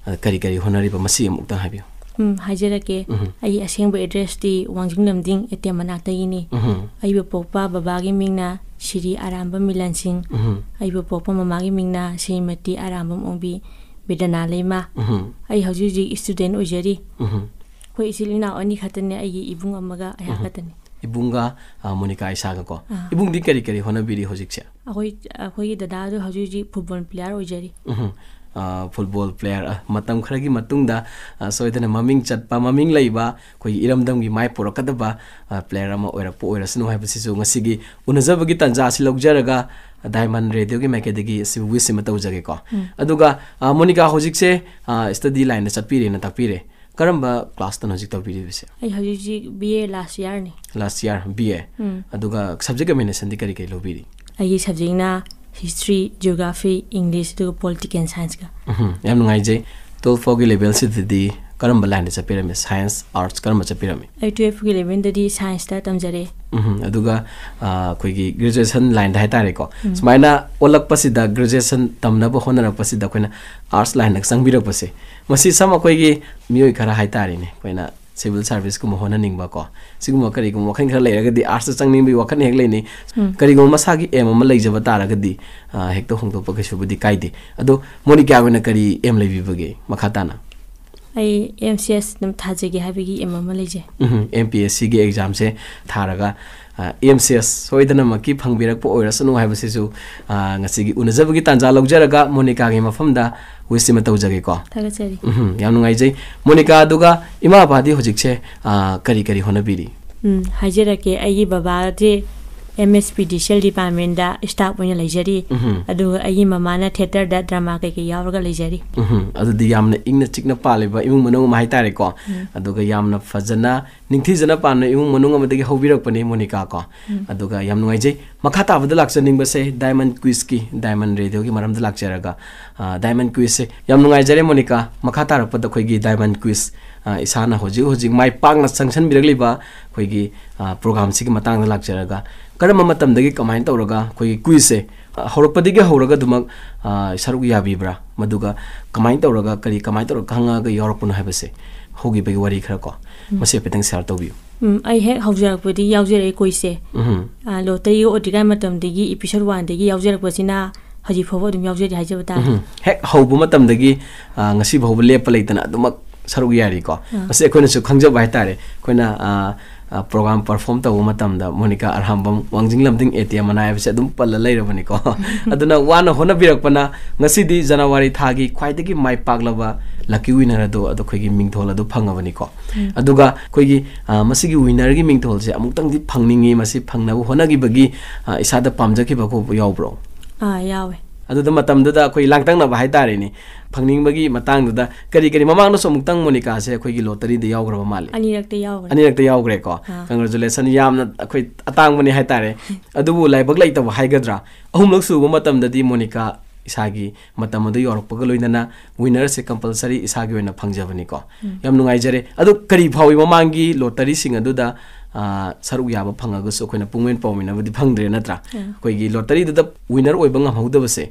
ꯑ, ꯀꯔꯤ ꯀꯔꯤ ꯍꯣꯠꯅꯔꯤꯕ, ꯃꯁꯤ ꯑꯃꯨꯛꯇꯪ ꯍꯥꯏꯕꯤꯌꯨ꯫ ꯎꯝ, ꯍꯥꯏꯖꯔꯛꯀꯦ꯫ ꯎꯝ꯫ ꯑꯩ ꯑꯁꯦꯡꯕ ꯑꯦꯗ꯭ꯔꯦꯁꯇꯤ ꯋꯥꯡꯖꯤꯡ ꯂꯝꯗꯤꯡ ꯑꯦ ꯇꯤ ꯑꯦꯝ ꯃꯅꯥꯛꯇꯒꯤꯅꯤ꯫ ꯎꯝ꯫ ꯑꯩꯕꯨ ꯄꯣꯛꯄ ꯕꯕꯥꯒꯤ ꯃꯤꯡꯅ ꯁꯤꯔꯤ ꯑꯔꯥꯝꯕꯝ ꯃꯤꯂꯟ ꯁꯤꯡ꯫ ꯎꯝ꯫ ꯑꯩꯕꯨ ꯄꯣꯛꯄ ꯃꯃꯥꯒꯤ ꯃꯤꯡꯅ ꯁ꯭ꯔꯤꯃꯇꯤ ꯑꯔꯥꯝꯕꯝ ꯑꯣꯡꯕꯤ ꯕꯤꯗꯅꯥ ꯂꯩꯃ꯫ ꯎꯝ꯫ ꯑꯩ ꯍꯧꯖꯤꯛ ꯍꯧꯖꯤꯛ ꯁ꯭ꯇꯨꯗꯦꯟ ꯑꯣꯏꯖꯔꯤ꯫ ꯎꯝ꯫ ꯑꯩꯈꯣꯏ ꯏꯆꯤꯜ ꯏꯅꯥꯎ ꯑꯅꯤ ꯈꯛꯇꯅꯦ, ꯑꯩꯒꯤ ꯏꯕꯨꯡ ꯑꯃꯒ ꯑꯩꯍꯥꯛ ꯎꯝ꯫ ꯈꯛꯇꯅꯤ꯫ ꯏꯕꯨꯡꯒ, ꯑ, ꯃꯣꯅꯤꯀꯥ ꯏꯁꯥꯒꯀꯣ꯫ ꯑꯥ꯫ ꯏꯕꯨꯡꯗꯤ ꯀꯔꯤ ꯀꯔꯤ ꯍꯣꯠꯅꯕꯤꯔꯤ ꯍꯧꯖꯤꯛꯁꯦ? ꯑꯩꯈꯣꯏ, ꯑꯩꯈꯣꯏꯒꯤ ꯗꯗꯥꯗꯣ ꯍꯧꯖꯤꯛ ꯍꯧꯖꯤꯛ ꯐꯨꯠꯕꯣꯜ ꯄ꯭ꯂꯦꯌꯥꯔ ꯑꯣꯏꯖꯔꯤ꯫ ꯎꯝ꯫ ꯑ, ꯐꯨꯠꯕꯣꯜ ꯄ꯭ꯂꯦꯌꯥꯔ, ꯑ, ꯃꯇꯝ ꯈꯔꯒꯤ ꯃꯇꯨꯡꯗ, ꯑ, ꯁꯣꯏꯗꯅ ꯃꯃꯤꯡ ꯆꯠꯄ, ꯃꯃꯤꯡ ꯂꯩꯕ, ꯑꯩꯈꯣꯏꯒꯤ ꯏꯔꯝꯗꯝꯒꯤ ꯃꯥꯏ ꯄꯨꯔꯛꯀꯗꯕ, ꯑ, ꯄ꯭ꯂꯦꯌꯥꯔ ꯑꯃ ꯑꯣꯏꯔꯛꯄ ꯑꯣꯏꯔꯁꯅꯨ ꯍꯥꯏꯕꯁꯤꯁꯨ ꯉꯁꯤꯒꯤ ꯎꯅꯖꯕꯒꯤ ꯇꯥꯟꯖꯥ ꯑꯁꯤ ꯂꯧꯖꯔꯒ ꯗꯥꯏꯃꯟ ꯔꯦꯗꯤꯑꯣꯒꯤ ꯃꯥꯏꯀꯩꯗꯒꯤ ꯑꯁꯤ ꯋꯤꯁ ꯑꯃ ꯇꯧꯖꯒꯦꯀꯣ꯫ ꯎꯝ꯫ ꯑꯗꯨꯒ, ꯑ, ꯃꯣꯅꯤꯀꯥ ꯍꯧꯖꯤꯛꯁꯦ, ꯑ, ꯁ꯭ꯇꯗꯤ ꯂꯥꯏꯟꯗ ꯆꯠꯄꯤꯔꯦꯅ ꯇꯥꯛꯄꯤꯔꯦ꯫ ꯀꯔꯝꯕ ꯀ꯭ꯂꯥꯁꯇꯅꯣ ꯍꯧꯖꯤꯛ ꯇꯧꯕꯤꯔꯤꯕꯁꯦ? ꯑꯩ ꯍꯧꯖꯤꯛ ꯍꯧꯖꯤꯛ ꯕꯤ ꯑꯦ ꯂꯥꯁ ꯏꯌꯥꯔꯅꯤ꯫ Last year B A. ꯎꯝ꯫ ꯑꯗꯨꯒ ꯁꯕꯖꯦꯛ ꯀꯝꯕꯤꯅꯦꯁꯟꯗꯤ ꯀꯔꯤ ꯀꯔꯤ ꯂꯧꯕꯤꯔꯤ? ꯑꯩꯒꯤ ꯁꯕꯖꯦꯛꯅ ꯍꯤꯁꯇ꯭ꯔꯤ, ꯖꯤꯑꯣꯒ꯭ꯔꯥꯐꯤ, ꯏꯪꯂꯤꯁ, ꯑꯗꯨꯒ ꯄꯣꯂꯤꯇꯤꯀꯦꯜ ꯁꯥꯏꯟꯁꯀ꯫ ꯎꯝ, ꯌꯥꯝ ꯅꯨꯡꯉꯥꯏꯖꯩ꯫ ꯇꯨꯋꯦꯜꯐ ꯐꯥꯎꯒꯤ ꯂꯦꯚꯦꯜꯁꯤꯗꯗꯤ ꯀꯔꯝꯕ ꯂꯥꯏꯟꯗ ꯆꯠꯄꯤꯔꯝꯃꯤ? ꯁꯥꯏꯟꯁ, ꯑꯥꯔꯠꯁ, ꯀꯔꯝꯕ ꯆꯠꯄꯤꯔꯝꯃꯤ? ꯑꯩ ꯇꯨꯋꯦꯜꯐꯀꯤ ꯂꯦꯚꯦꯜꯗꯗꯤ ꯁꯥꯏꯟꯁꯇ ꯇꯝꯖꯔꯦ꯫ ꯎꯝ, ꯑꯗꯨꯒ, ꯑ, ꯑꯩꯈꯣꯏꯒꯤ ꯒ꯭ꯔꯦꯖꯨꯑꯦꯁꯟ ꯂꯥꯏꯟꯗ ꯍꯥꯏꯇꯥꯔꯦꯀꯣ, ꯎꯝ꯫ ꯁꯨꯃꯥꯏꯅ ꯑꯣꯜꯂꯛꯄꯁꯤꯗ, ꯒ꯭ꯔꯦꯖꯨꯑꯦꯁꯟ ꯇꯝꯅꯕ ꯍꯣꯠꯅꯔꯛꯄꯁꯤꯗ ꯑꯩꯈꯣꯏꯅ ꯑꯥꯔꯠꯁ ꯂꯥꯏꯟꯗ ꯆꯪꯕꯤꯔꯛꯄꯁꯦ, ꯃꯁꯤ ꯁꯝ ꯑꯩꯈꯣꯏꯒꯤ ꯃꯤꯑꯣꯏ ꯈꯔ ꯍꯥꯏꯇꯥꯔꯦꯅꯦ, ꯑꯩꯈꯣꯏꯅ ꯁꯤꯚꯤꯜ ꯁꯥꯔꯚꯤꯁꯀꯨꯝꯕ ꯍꯣꯠꯅꯅꯤꯡꯕ ꯀꯣ, ꯁꯤꯒꯨꯝꯕ ꯀꯔꯤꯒꯨꯝꯕ ꯋꯥꯈꯜ ꯈꯔ ꯂꯩꯔꯒꯗꯤ ꯑꯥꯔꯠꯁꯇ ꯆꯪꯅꯤꯡꯕꯒꯤ ꯋꯥꯈꯜ ꯍꯦꯛ ꯂꯩꯅꯩ꯫ ꯎꯝ꯫ ꯀꯔꯤꯒꯨꯝꯕ ꯃꯁꯥꯒꯤ ꯑꯦꯝ ꯑꯃ ꯂꯩꯖꯕ ꯇꯥꯔꯒꯗꯤ, ꯑ, ꯍꯦꯛꯇ ꯍꯣꯡꯗꯣꯛꯄ ꯀꯩꯁꯨꯕꯨꯗꯤ ꯀꯥꯏꯗꯦ꯫ ꯑꯗꯣ ꯃꯣꯅꯤꯀꯥꯒꯤ ꯑꯣꯏꯅ ꯀꯔꯤ ꯑꯦꯝ ꯂꯩꯕꯤꯕꯒꯦ ꯃꯈꯥ ꯇꯥꯅ? ꯑꯩ ꯑꯦꯝ ꯁꯤ ꯑꯦꯁ ꯑꯗꯨꯝ ꯊꯥꯖꯒꯦ ꯍꯥꯏꯕꯒꯤ ꯑꯦꯝ ꯑꯃ ꯂꯩꯖꯩ꯫ ꯎꯝ, ꯑꯦꯝ ꯄꯤ ꯑꯦꯁ ꯁꯤꯒꯤ ꯑꯦꯛꯖꯥꯝꯁꯦ ꯊꯥꯔꯒ ꯑꯦꯝ ꯁꯤ ꯑꯦꯁ ꯁꯣꯏꯗꯅꯃꯛꯀꯤ ꯐꯪꯕꯤꯔꯛꯄ ꯑꯣꯏꯔꯁꯅꯨ ꯍꯥꯏꯕꯁꯤꯁꯨ, ꯑ, ꯉꯁꯤꯒꯤ ꯎꯅꯖꯕꯒꯤ ꯇꯥꯟꯖꯥ ꯂꯧꯖꯔꯒ ꯃꯣꯅꯤꯀꯥꯒꯤ ꯃꯐꯝꯗ ꯋꯤꯁ ꯑꯃ ꯇꯧꯖꯒꯦꯀꯣ꯫ ꯊꯥꯒꯠꯆꯔꯤ꯫ ꯎꯝ, ꯌꯥꯝ ꯅꯨꯡꯉꯥꯏꯖꯩ꯫ ꯃꯣꯅꯤꯀꯥ, ꯑꯗꯨꯒ ꯏꯃꯥ ꯕꯕꯥꯗꯤ ꯍꯧꯖꯤꯛꯁꯦ, ꯑ, ꯀꯔꯤ ꯀꯔꯤ ꯍꯣꯠꯅꯕꯤꯔꯤ? ꯎꯝ, ꯍꯥꯏꯖꯔꯛꯀꯦ꯫ ꯑꯩꯒꯤ ꯕꯕꯥꯁꯦ ꯑꯦꯝ ꯑꯦꯁ ꯄꯤ ꯗꯤ ꯁꯤ ꯑꯦꯜ ꯗꯤꯄꯥꯔꯠꯃꯦꯟꯗ ꯁ꯭ꯇꯥꯐ ꯑꯣꯏꯅ ꯂꯩꯖꯔꯤ꯫ ꯎꯝ꯫ ꯑꯗꯨꯒ ꯑꯩꯒꯤ ꯃꯃꯥꯅ ꯊꯤꯌꯦꯇꯔꯗ ꯗ꯭ꯔꯃꯥ ꯀꯩꯀꯩ ꯌꯥꯎꯔꯒ ꯂꯩꯖꯔꯤ꯫ ꯎꯝ, ꯑꯗꯨꯗꯤ ꯌꯥꯝꯅ ꯏꯪꯅ ꯆꯤꯛꯅ ꯄꯥꯜꯂꯤꯕ ꯏꯃꯨꯡ ꯃꯅꯨꯡ ꯑꯃ ꯍꯥꯏꯇꯥꯔꯦꯀꯣ꯫ ꯎꯝ꯫ ꯑꯗꯨꯒ ꯌꯥꯝꯅ ꯐꯖꯅ ꯅꯤꯡꯊꯤꯖꯅ ꯄꯥꯟꯕ ꯏꯃꯨꯡ ꯃꯅꯨꯡ ꯑꯃꯗꯒꯤ ꯍꯧꯕꯤꯔꯛꯄꯅꯤ ꯃꯣꯅꯤꯀꯥ ꯀꯣ꯫ ꯎꯝ꯫ ꯑꯗꯨꯒ ꯌꯥꯝ ꯅꯨꯡꯉꯥꯏꯖꯩ꯫ ꯃꯈꯥ ꯇꯥꯕꯗ ꯂꯥꯛꯆꯅꯤꯡꯕꯁꯦ ꯗꯥꯏꯃꯟ ꯀ꯭ꯋꯤꯖꯀꯤ, ꯗꯥꯏꯃꯟ ꯔꯦꯗꯤꯑꯣꯒꯤ ꯃꯔꯝꯗ ꯂꯥꯛꯆꯔꯒ, ꯑ, ꯗꯥꯏꯃꯟ ꯀ꯭ꯋꯤꯖꯁꯦ ꯌꯥꯝ ꯅꯨꯡꯉꯥꯏꯖꯔꯦ ꯃꯣꯅꯤꯀꯥ꯫ ꯃꯈꯥ ꯇꯥꯔꯛꯄꯗ ꯑꯩꯈꯣꯏꯒꯤ ꯗꯥꯏꯃꯟ ꯀ꯭ꯋꯤꯖ, ꯑ, ꯏꯁꯥꯅ ꯍꯧꯖꯤꯛ ꯍꯧꯖꯤꯛ ꯃꯥꯏ ꯄꯥꯛꯅ ꯆꯪꯁꯤꯟꯕꯤꯔꯛꯂꯤꯕ ꯑꯩꯈꯣꯏꯒꯤ, ꯑ, ꯄ꯭ꯔꯣꯒꯥꯝꯁꯤꯒꯤ ꯃꯇꯥꯡꯗ ꯂꯥꯛꯆꯔꯒ, ꯀꯔꯝꯕ ꯃꯇꯝꯗꯒꯤ ꯀꯃꯥꯏꯅ ꯇꯧꯔꯒ ꯑꯩꯈꯣꯏꯒꯤ ꯀ꯭ꯋꯤꯖꯁꯦ, ꯑ, ꯍꯧꯔꯛꯄꯗꯒꯤ ꯍꯧꯔꯒ ꯑꯗꯨꯃꯛ, ꯑ, ꯁꯔꯨꯛ ꯌꯥꯕꯤꯕ꯭ꯔꯥ? ꯃꯗꯨꯒ ꯀꯃꯥꯏꯅ ꯇꯧꯔꯒ, ꯀꯔꯤ ꯀꯃꯥꯏꯅ ꯇꯧꯔꯒ ꯈꯪꯉꯒ ꯌꯥꯎꯔꯛꯄꯅꯣ ꯍꯥꯏꯕꯁꯦ ꯍꯧꯈꯤꯕꯒꯤ ꯋꯥꯔꯤ ꯈꯔ ꯀꯣ, ꯎꯝ꯫ ꯃꯁꯤ ꯍꯥꯏꯐꯦꯠꯇꯪ ꯁꯤꯌꯥꯔ ꯇꯧꯕꯤꯌꯨ꯫ ꯎꯝ, ꯑꯩ ꯍꯦꯛ ꯍꯧꯖꯔꯛꯄꯗꯒꯤ ꯌꯥꯎꯖꯔꯛꯑꯦ ꯀ꯭ꯋꯤꯖꯁꯦ꯫ ꯎꯝ꯫ ꯑ, ꯂꯣꯇꯔꯤꯒ ꯑꯣꯗ꯭ꯔꯤꯉꯩ ꯃꯇꯝꯗꯒꯤ, ꯏꯄꯤꯁꯣꯗ ꯋꯥꯟꯗꯒꯤ ꯌꯥꯎꯖꯔꯛꯄꯁꯤꯅ ꯍꯧꯖꯤꯛ ꯐꯥꯎꯕ ꯑꯗꯨꯝ ꯌꯥꯎꯖꯔꯤ ꯍꯥꯏꯖꯕ ꯇꯥꯔꯦ꯫ ꯎꯝ꯫ ꯍꯦꯛ ꯍꯧꯕ ꯃꯇꯝꯗꯒꯤ, ꯑ, ꯉꯁꯤ ꯐꯥꯎꯕ ꯂꯦꯞꯄ ꯂꯩꯇꯅ ꯑꯗꯨꯃꯛ ꯁꯔꯨꯛ ꯌꯥꯔꯤꯀꯣ꯫ ꯑꯥ꯫ ꯃꯁꯤ ꯑꯩꯈꯣꯏꯅꯁꯨ ꯈꯪꯖꯕ ꯍꯥꯏꯇꯥꯔꯦ꯫ ꯑꯩꯈꯣꯏꯅ, ꯑ, ꯑ, ꯄ꯭ꯔꯣꯒꯥꯝ ꯄꯔꯐꯣꯔꯝ ꯇꯧꯕ ꯃꯇꯝꯗ ꯃꯣꯅꯤꯀꯥ ꯑꯔꯥꯝꯕꯝ, ꯋꯥꯡꯖꯤꯡ ꯂꯝꯗꯤꯡ ꯑꯦ ꯇꯤ ꯑꯦꯝ ꯃꯅꯥ ꯍꯥꯏꯕꯁꯦ ꯑꯗꯨꯝ ꯄꯜꯂ ꯂꯩꯔꯕꯅꯤꯀꯣ꯫ ꯑꯗꯨꯅ ꯋꯥꯅ ꯍꯣꯠꯅꯕꯤꯔꯛꯄꯅ ꯉꯁꯤꯗꯤ ꯖꯅꯋꯥꯔꯤ ꯊꯥꯒꯤ ꯈ꯭ꯋꯥꯏꯗꯒꯤ ꯃꯥꯏ ꯄꯥꯛꯂꯕ ꯂꯛꯀꯤ ꯋꯤꯅꯔ ꯑꯗꯨ, ꯑꯗꯨ ꯑꯩꯈꯣꯏꯒꯤ ꯃꯤꯡꯊꯣꯜ ꯑꯗꯨ ꯐꯪꯉꯕꯅꯤꯀꯣ꯫ ꯎꯝ꯫ ꯑꯗꯨꯒ ꯑꯩꯈꯣꯏꯒꯤ, ꯑ, ꯃꯁꯤꯒꯤ ꯋꯤꯅꯔꯒꯤ ꯃꯤꯡꯊꯣꯜꯁꯦ ꯑꯃꯨꯛꯇꯪꯗꯤ ꯐꯪꯅꯤꯡꯉꯤ, ꯃꯁꯤ ꯐꯪꯅꯕ ꯍꯣꯠꯅꯈꯤꯕꯒꯤ, ꯑ, ꯏꯁꯥꯗ ꯄꯥꯝꯖꯈꯤꯕ ꯈꯣꯠꯄ ꯌꯥꯎꯕ꯭ꯔꯣ? ꯑꯥ, ꯌꯥꯎꯋꯦ꯫ ꯑꯗꯨꯗ ꯃꯇꯝꯗꯨꯗ ꯑꯩꯈꯣꯏ ꯂꯥꯡꯇꯛꯅꯕ ꯍꯥꯏꯇꯥꯔꯦꯅꯦ, ꯐꯪꯅꯤꯡꯕꯒꯤ ꯃꯇꯥꯡꯗꯨꯗ ꯀꯔꯤ ꯀꯔꯤ, ꯃꯃꯥꯡꯗꯁꯨ ꯑꯃꯨꯛꯇꯪ ꯃꯣꯅꯤꯀꯥꯁꯦ ꯑꯩꯈꯣꯏꯒꯤ ꯂꯣꯇꯔꯤꯗ ꯌꯥꯎꯈ꯭ꯔꯕ ꯃꯥꯜꯂꯦ꯫ ꯑꯅꯤꯔꯛꯇ ꯌꯥꯎꯈ꯭ꯔꯦ꯫ ꯑꯅꯤꯔꯛꯇ ꯌꯥꯎꯈ꯭ꯔꯦꯀꯣ꯫ ꯑꯥ꯫ ꯀꯪꯒ꯭ꯔꯦꯆꯨꯂꯦꯁꯟ, ꯌꯥꯝꯅ ꯑꯩꯈꯣꯏ ꯑꯇꯥꯡꯕꯅꯤ ꯍꯥꯏꯇꯥꯔꯦ꯫ ꯑꯗꯨꯕꯨ ꯂꯥꯏꯕꯛ ꯂꯩꯇꯕ ꯍꯥꯏꯒꯗ꯭ꯔꯥ, ꯑꯍꯨꯝꯂꯛ ꯁꯨꯕ ꯃꯇꯝꯗꯗꯤ ꯃꯣꯅꯤꯀꯥ ꯏꯁꯥꯒꯤ ꯃꯇꯝ ꯑꯗꯨ ꯌꯧꯔꯛꯄꯒ ꯂꯣꯏꯅꯅ ꯋꯤꯅꯔꯁꯦ ꯀꯝꯄꯜꯁꯔꯤ ꯏꯁꯥꯒꯤ ꯑꯣꯏꯅ ꯐꯪꯖꯕꯅꯤꯀꯣ꯫ ꯎꯝ꯫ ꯌꯥꯝ ꯅꯨꯡꯉꯥꯏꯖꯔꯦ꯫ ꯑꯗꯨ ꯀꯔꯤ ꯐꯥꯎꯏ, ꯃꯃꯥꯡꯒꯤ ꯂꯣꯇꯔꯤꯁꯤꯡ ꯑꯗꯨꯗ, ꯑ, ꯁꯔꯨꯛ ꯌꯥꯕ ꯐꯪꯉꯒꯁꯨ ꯑꯩꯈꯣꯏꯅ ꯄꯨꯡꯃꯦꯟ ꯄꯥꯎꯃꯤꯟꯅꯕꯗꯤ ꯐꯪꯗ꯭ꯔꯦ ꯅꯠꯇ꯭ꯔꯥ? ꯎꯝ꯫ ꯑꯩꯈꯣꯏꯒꯤ ꯂꯣꯇꯔꯤꯗꯨꯗ ꯋꯤꯅꯔ ꯑꯣꯏꯕ ꯉꯝꯍꯧꯗꯕꯁꯦ,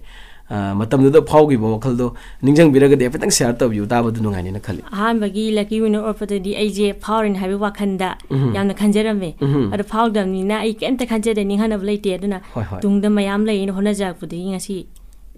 ꯑ, ꯃꯇꯝꯗꯨꯗ ꯐꯥꯎꯈꯤꯕ ꯋꯥꯈꯜꯗꯣ ꯅꯤꯡꯁꯤꯡꯕꯤꯔꯒꯗꯤ ꯍꯥꯏꯐꯦꯠꯇꯪ ꯁꯤꯌꯥꯔ ꯇꯧꯕꯤꯌꯨ, ꯇꯥꯕꯗ ꯅꯨꯡꯉꯥꯏꯅꯤꯅ ꯈꯜꯂꯤ꯫ ꯑꯍꯥꯟꯕꯒꯤ ꯂꯛꯀꯤ ꯋꯤꯅꯔ ꯑꯣꯏꯔꯛꯄꯗꯗꯤ ꯑꯩꯁꯦ ꯐꯥꯎꯔꯅꯤ ꯍꯥꯏꯕꯒꯤ ꯋꯥꯈꯜꯗ ꯎꯝ꯫ ꯌꯥꯝꯅ ꯈꯟꯖꯔꯝꯃꯦ꯫ ꯎꯝ꯫ ꯑꯗꯣ ꯐꯥꯎꯗꯕꯅꯤꯅ ꯑꯩ ꯀꯩꯝꯇ ꯈꯟꯖꯗꯦ, ꯅꯤꯡꯍꯟꯅꯕ ꯂꯩꯇꯦ꯫ ꯑꯗꯨꯅ ꯍꯣꯏ, ꯍꯣꯏ꯫ ꯇꯨꯡꯗ ꯃꯌꯥꯝ ꯂꯩꯌꯦꯅ ꯍꯣꯠꯅꯖꯔꯛꯄꯗꯒꯤ ꯉꯁꯤ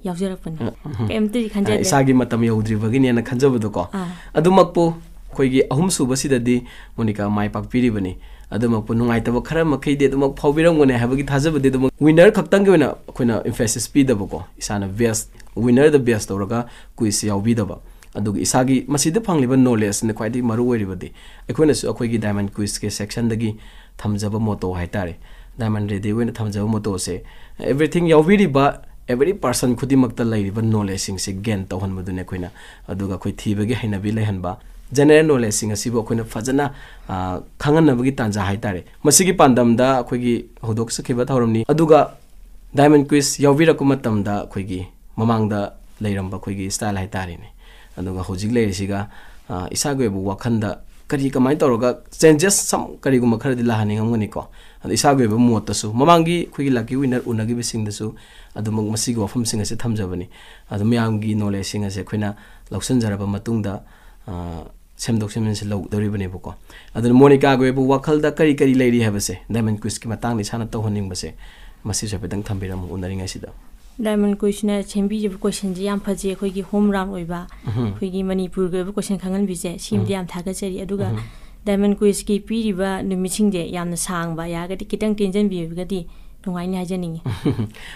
ꯌꯥꯎꯖꯔꯛꯄꯅꯤ꯫ ꯎꯝ꯫ ꯀꯩꯝꯇꯗꯤ ꯑ, ꯈꯟꯖꯗꯦ꯫ ꯏꯁꯥꯒꯤ ꯃꯇꯝ ꯌꯧꯗ꯭ꯔꯤꯕꯒꯤꯅꯦꯅ ꯈꯟꯖꯕꯗꯣꯀꯣ꯫ ꯑꯥ꯫ ꯑꯗꯨꯃꯛꯄꯨ ꯑꯩꯈꯣꯏꯒꯤ ꯑꯍꯨꯝꯁꯨꯕꯁꯤꯗꯗꯤ ꯃꯣꯅꯤꯀꯥ ꯃꯥꯏ ꯄꯥꯛꯄꯤꯔꯤꯕꯅꯤ꯫ ꯑꯗꯨꯃꯛꯄꯨ ꯅꯨꯡꯉꯥꯏꯇꯕ ꯈꯔ ꯃꯈꯩꯗꯤ ꯑꯗꯨꯃꯛ ꯐꯥꯎꯕꯤꯔꯝꯒꯅꯤ ꯍꯥꯏꯕꯒꯤ ꯊꯥꯖꯕꯗꯤ ꯑꯗꯨꯃꯛ winner ꯈꯛꯇꯪꯒꯤ ꯑꯣꯏꯅ ꯑꯩꯈꯣꯏꯅ emphasis ꯄꯤꯗꯕꯀꯣ, ꯏꯁꯥꯅ best, winner ꯗ base ꯇꯧꯔꯒ quiz ꯁꯦ ꯌꯥꯎꯕꯤꯗꯕ꯫ ꯑꯗꯨꯒ ꯏꯁꯥꯒꯤ ꯃꯁꯤꯗ ꯐꯪꯂꯤꯕ knowledge ꯁꯤꯅ ꯈ꯭ꯋꯥꯏꯗꯒꯤ ꯃꯔꯨ ꯑꯣꯏꯔꯤꯕꯗꯤ꯫ ꯑꯩꯈꯣꯏꯅꯁꯨ ꯑꯩꯈꯣꯏꯒꯤ Diamond Quiz ꯀꯤ section ꯗꯒꯤ ꯊꯝꯖꯕ motto ꯍꯥꯏꯇꯥꯔꯦ, Diamond Radio ꯒꯤ ꯑꯣꯏꯅ ꯊꯝꯖꯕ motto ꯁꯦ, everything ꯌꯥꯎꯕꯤꯔꯤꯕ every person ꯈꯨꯗꯤꯡꯃꯛꯇ ꯂꯩꯔꯤꯕ knowledge ꯁꯤꯡꯁꯦ gain ꯇꯧꯍꯟꯕꯗꯨꯅꯤ ꯑꯩꯈꯣꯏꯅ꯫ ꯑꯗꯨꯒ ꯑꯩꯈꯣꯏ ꯊꯤꯕꯒꯤ ꯍꯩꯅꯕꯤ ꯂꯩꯍꯟꯕ, general knowledge ꯁꯤꯡ ꯑꯁꯤꯕꯨ ꯑꯩꯈꯣꯏꯅ ꯐꯖꯅ, ꯑ, ꯈꯪꯍꯟꯅꯕꯒꯤ ꯇꯥꯟꯖꯥ ꯍꯥꯏꯇꯥꯔꯦ꯫ ꯃꯁꯤꯒꯤ ꯄꯥꯟꯗꯝꯗ ꯑꯩꯈꯣꯏꯒꯤ ꯍꯧꯗꯣꯛꯆꯈꯤꯕ ꯊꯧꯔꯝꯅꯤ꯫ ꯑꯗꯨꯒ Diamond Quiz ꯌꯥꯎꯕꯤꯔꯛꯄ ꯃꯇꯝꯗ ꯑꯩꯈꯣꯏꯒꯤ ꯃꯃꯥꯡꯗ ꯂꯩꯔꯝꯕ ꯑꯩꯈꯣꯏꯒꯤ style ꯍꯥꯏꯇꯥꯔꯦꯅꯦ, ꯑꯗꯨꯒ ꯍꯧꯖꯤꯛ ꯂꯩꯔꯤꯁꯤꯒ, ꯑ, ꯏꯁꯥꯒꯤ ꯑꯣꯏꯕ ꯋꯥꯈꯜꯗ ꯀꯔꯤ, ꯀꯃꯥꯏꯅ ꯇꯧꯔꯒ changes some ꯀꯔꯤꯒꯨꯝꯕ ꯈꯔꯗꯤ ꯂꯥꯛꯍꯟꯅꯤꯡꯉꯝꯒꯅꯤꯀꯣ꯫ ꯑꯗꯣ ꯏꯁꯥꯒꯤ ꯑꯣꯏꯕ ꯃꯣꯠꯇꯁꯨ ꯃꯃꯥꯡꯒꯤ ꯑꯩꯈꯣꯏꯒꯤ lucky winner ꯎꯅꯈꯤꯕꯁꯤꯡꯗꯁꯨ ꯑꯗꯨꯃꯛ ꯃꯁꯤꯒꯤ ꯋꯥꯐꯝꯁꯤꯡ ꯑꯁꯤ ꯊꯝꯖꯕꯅꯤ꯫ ꯑꯗꯣ ꯃꯌꯥꯝꯒꯤ knowledge ꯁꯤꯡ ꯑꯁꯦ ꯑꯩꯈꯣꯏꯅ ꯂꯧꯁꯤꯟꯖꯔꯕ ꯃꯇꯨꯡꯗ, ꯑ, ꯁꯦꯝꯗꯣꯛ ꯁꯦꯝꯖꯤꯟꯁꯦ ꯂꯧꯗꯧꯔꯤꯕꯅꯤꯕꯀꯣ꯫ ꯑꯗꯨꯅ ꯃꯣꯅꯤꯀꯥꯒꯤ ꯑꯣꯏꯕ ꯋꯥꯈꯜꯗ ꯀꯔꯤ ꯀꯔꯤ ꯂꯩꯔꯤ ꯍꯥꯏꯕꯁꯦ Diamond Quiz ꯀꯤ ꯃꯇꯥꯡꯗ ꯏꯁꯥꯅ ꯇꯧꯍꯟꯅꯤꯡꯕꯁꯦ, ꯃꯁꯤꯁꯨ ꯍꯥꯏꯐꯦꯠꯇꯪ ꯊꯝꯕꯤꯔꯝꯃꯨ ꯎꯅꯔꯤꯉꯩꯁꯤꯗ꯫ Diamond Quiz ꯅ ꯁꯦꯝꯕꯤꯔꯤꯕ question ꯁꯦ ꯌꯥꯝ ꯐꯖꯩ꯫ ꯑꯩꯈꯣꯏꯒꯤ home round ꯑꯣꯏꯕ, ꯎꯝꯍꯨꯝ꯫ ꯑꯩꯈꯣꯏꯒꯤ ꯃꯅꯤꯄꯨꯔꯒꯤ ꯑꯣꯏꯕ question ꯈꯪꯍꯟꯕꯤꯁꯦ, ꯁꯤꯃꯗꯤ ꯎꯝ꯫ ꯌꯥꯝ ꯊꯥꯒꯠꯆꯔꯤ꯫ ꯑꯗꯨꯒ ꯎꯝ꯫ Diamond Quiz ꯀꯤ ꯄꯤꯔꯤꯕ ꯅꯨꯃꯤꯠꯁꯤꯡꯁꯦ ꯌꯥꯝꯅ ꯁꯥꯡꯕ, ꯌꯥꯔꯒꯗꯤ ꯈꯤꯇꯪ ꯇꯦꯟꯖꯟꯕꯤꯔꯒꯗꯤ ꯅꯨꯡꯉꯥꯏꯅꯤ ꯍꯥꯏꯖꯅꯤꯡꯉꯤ꯫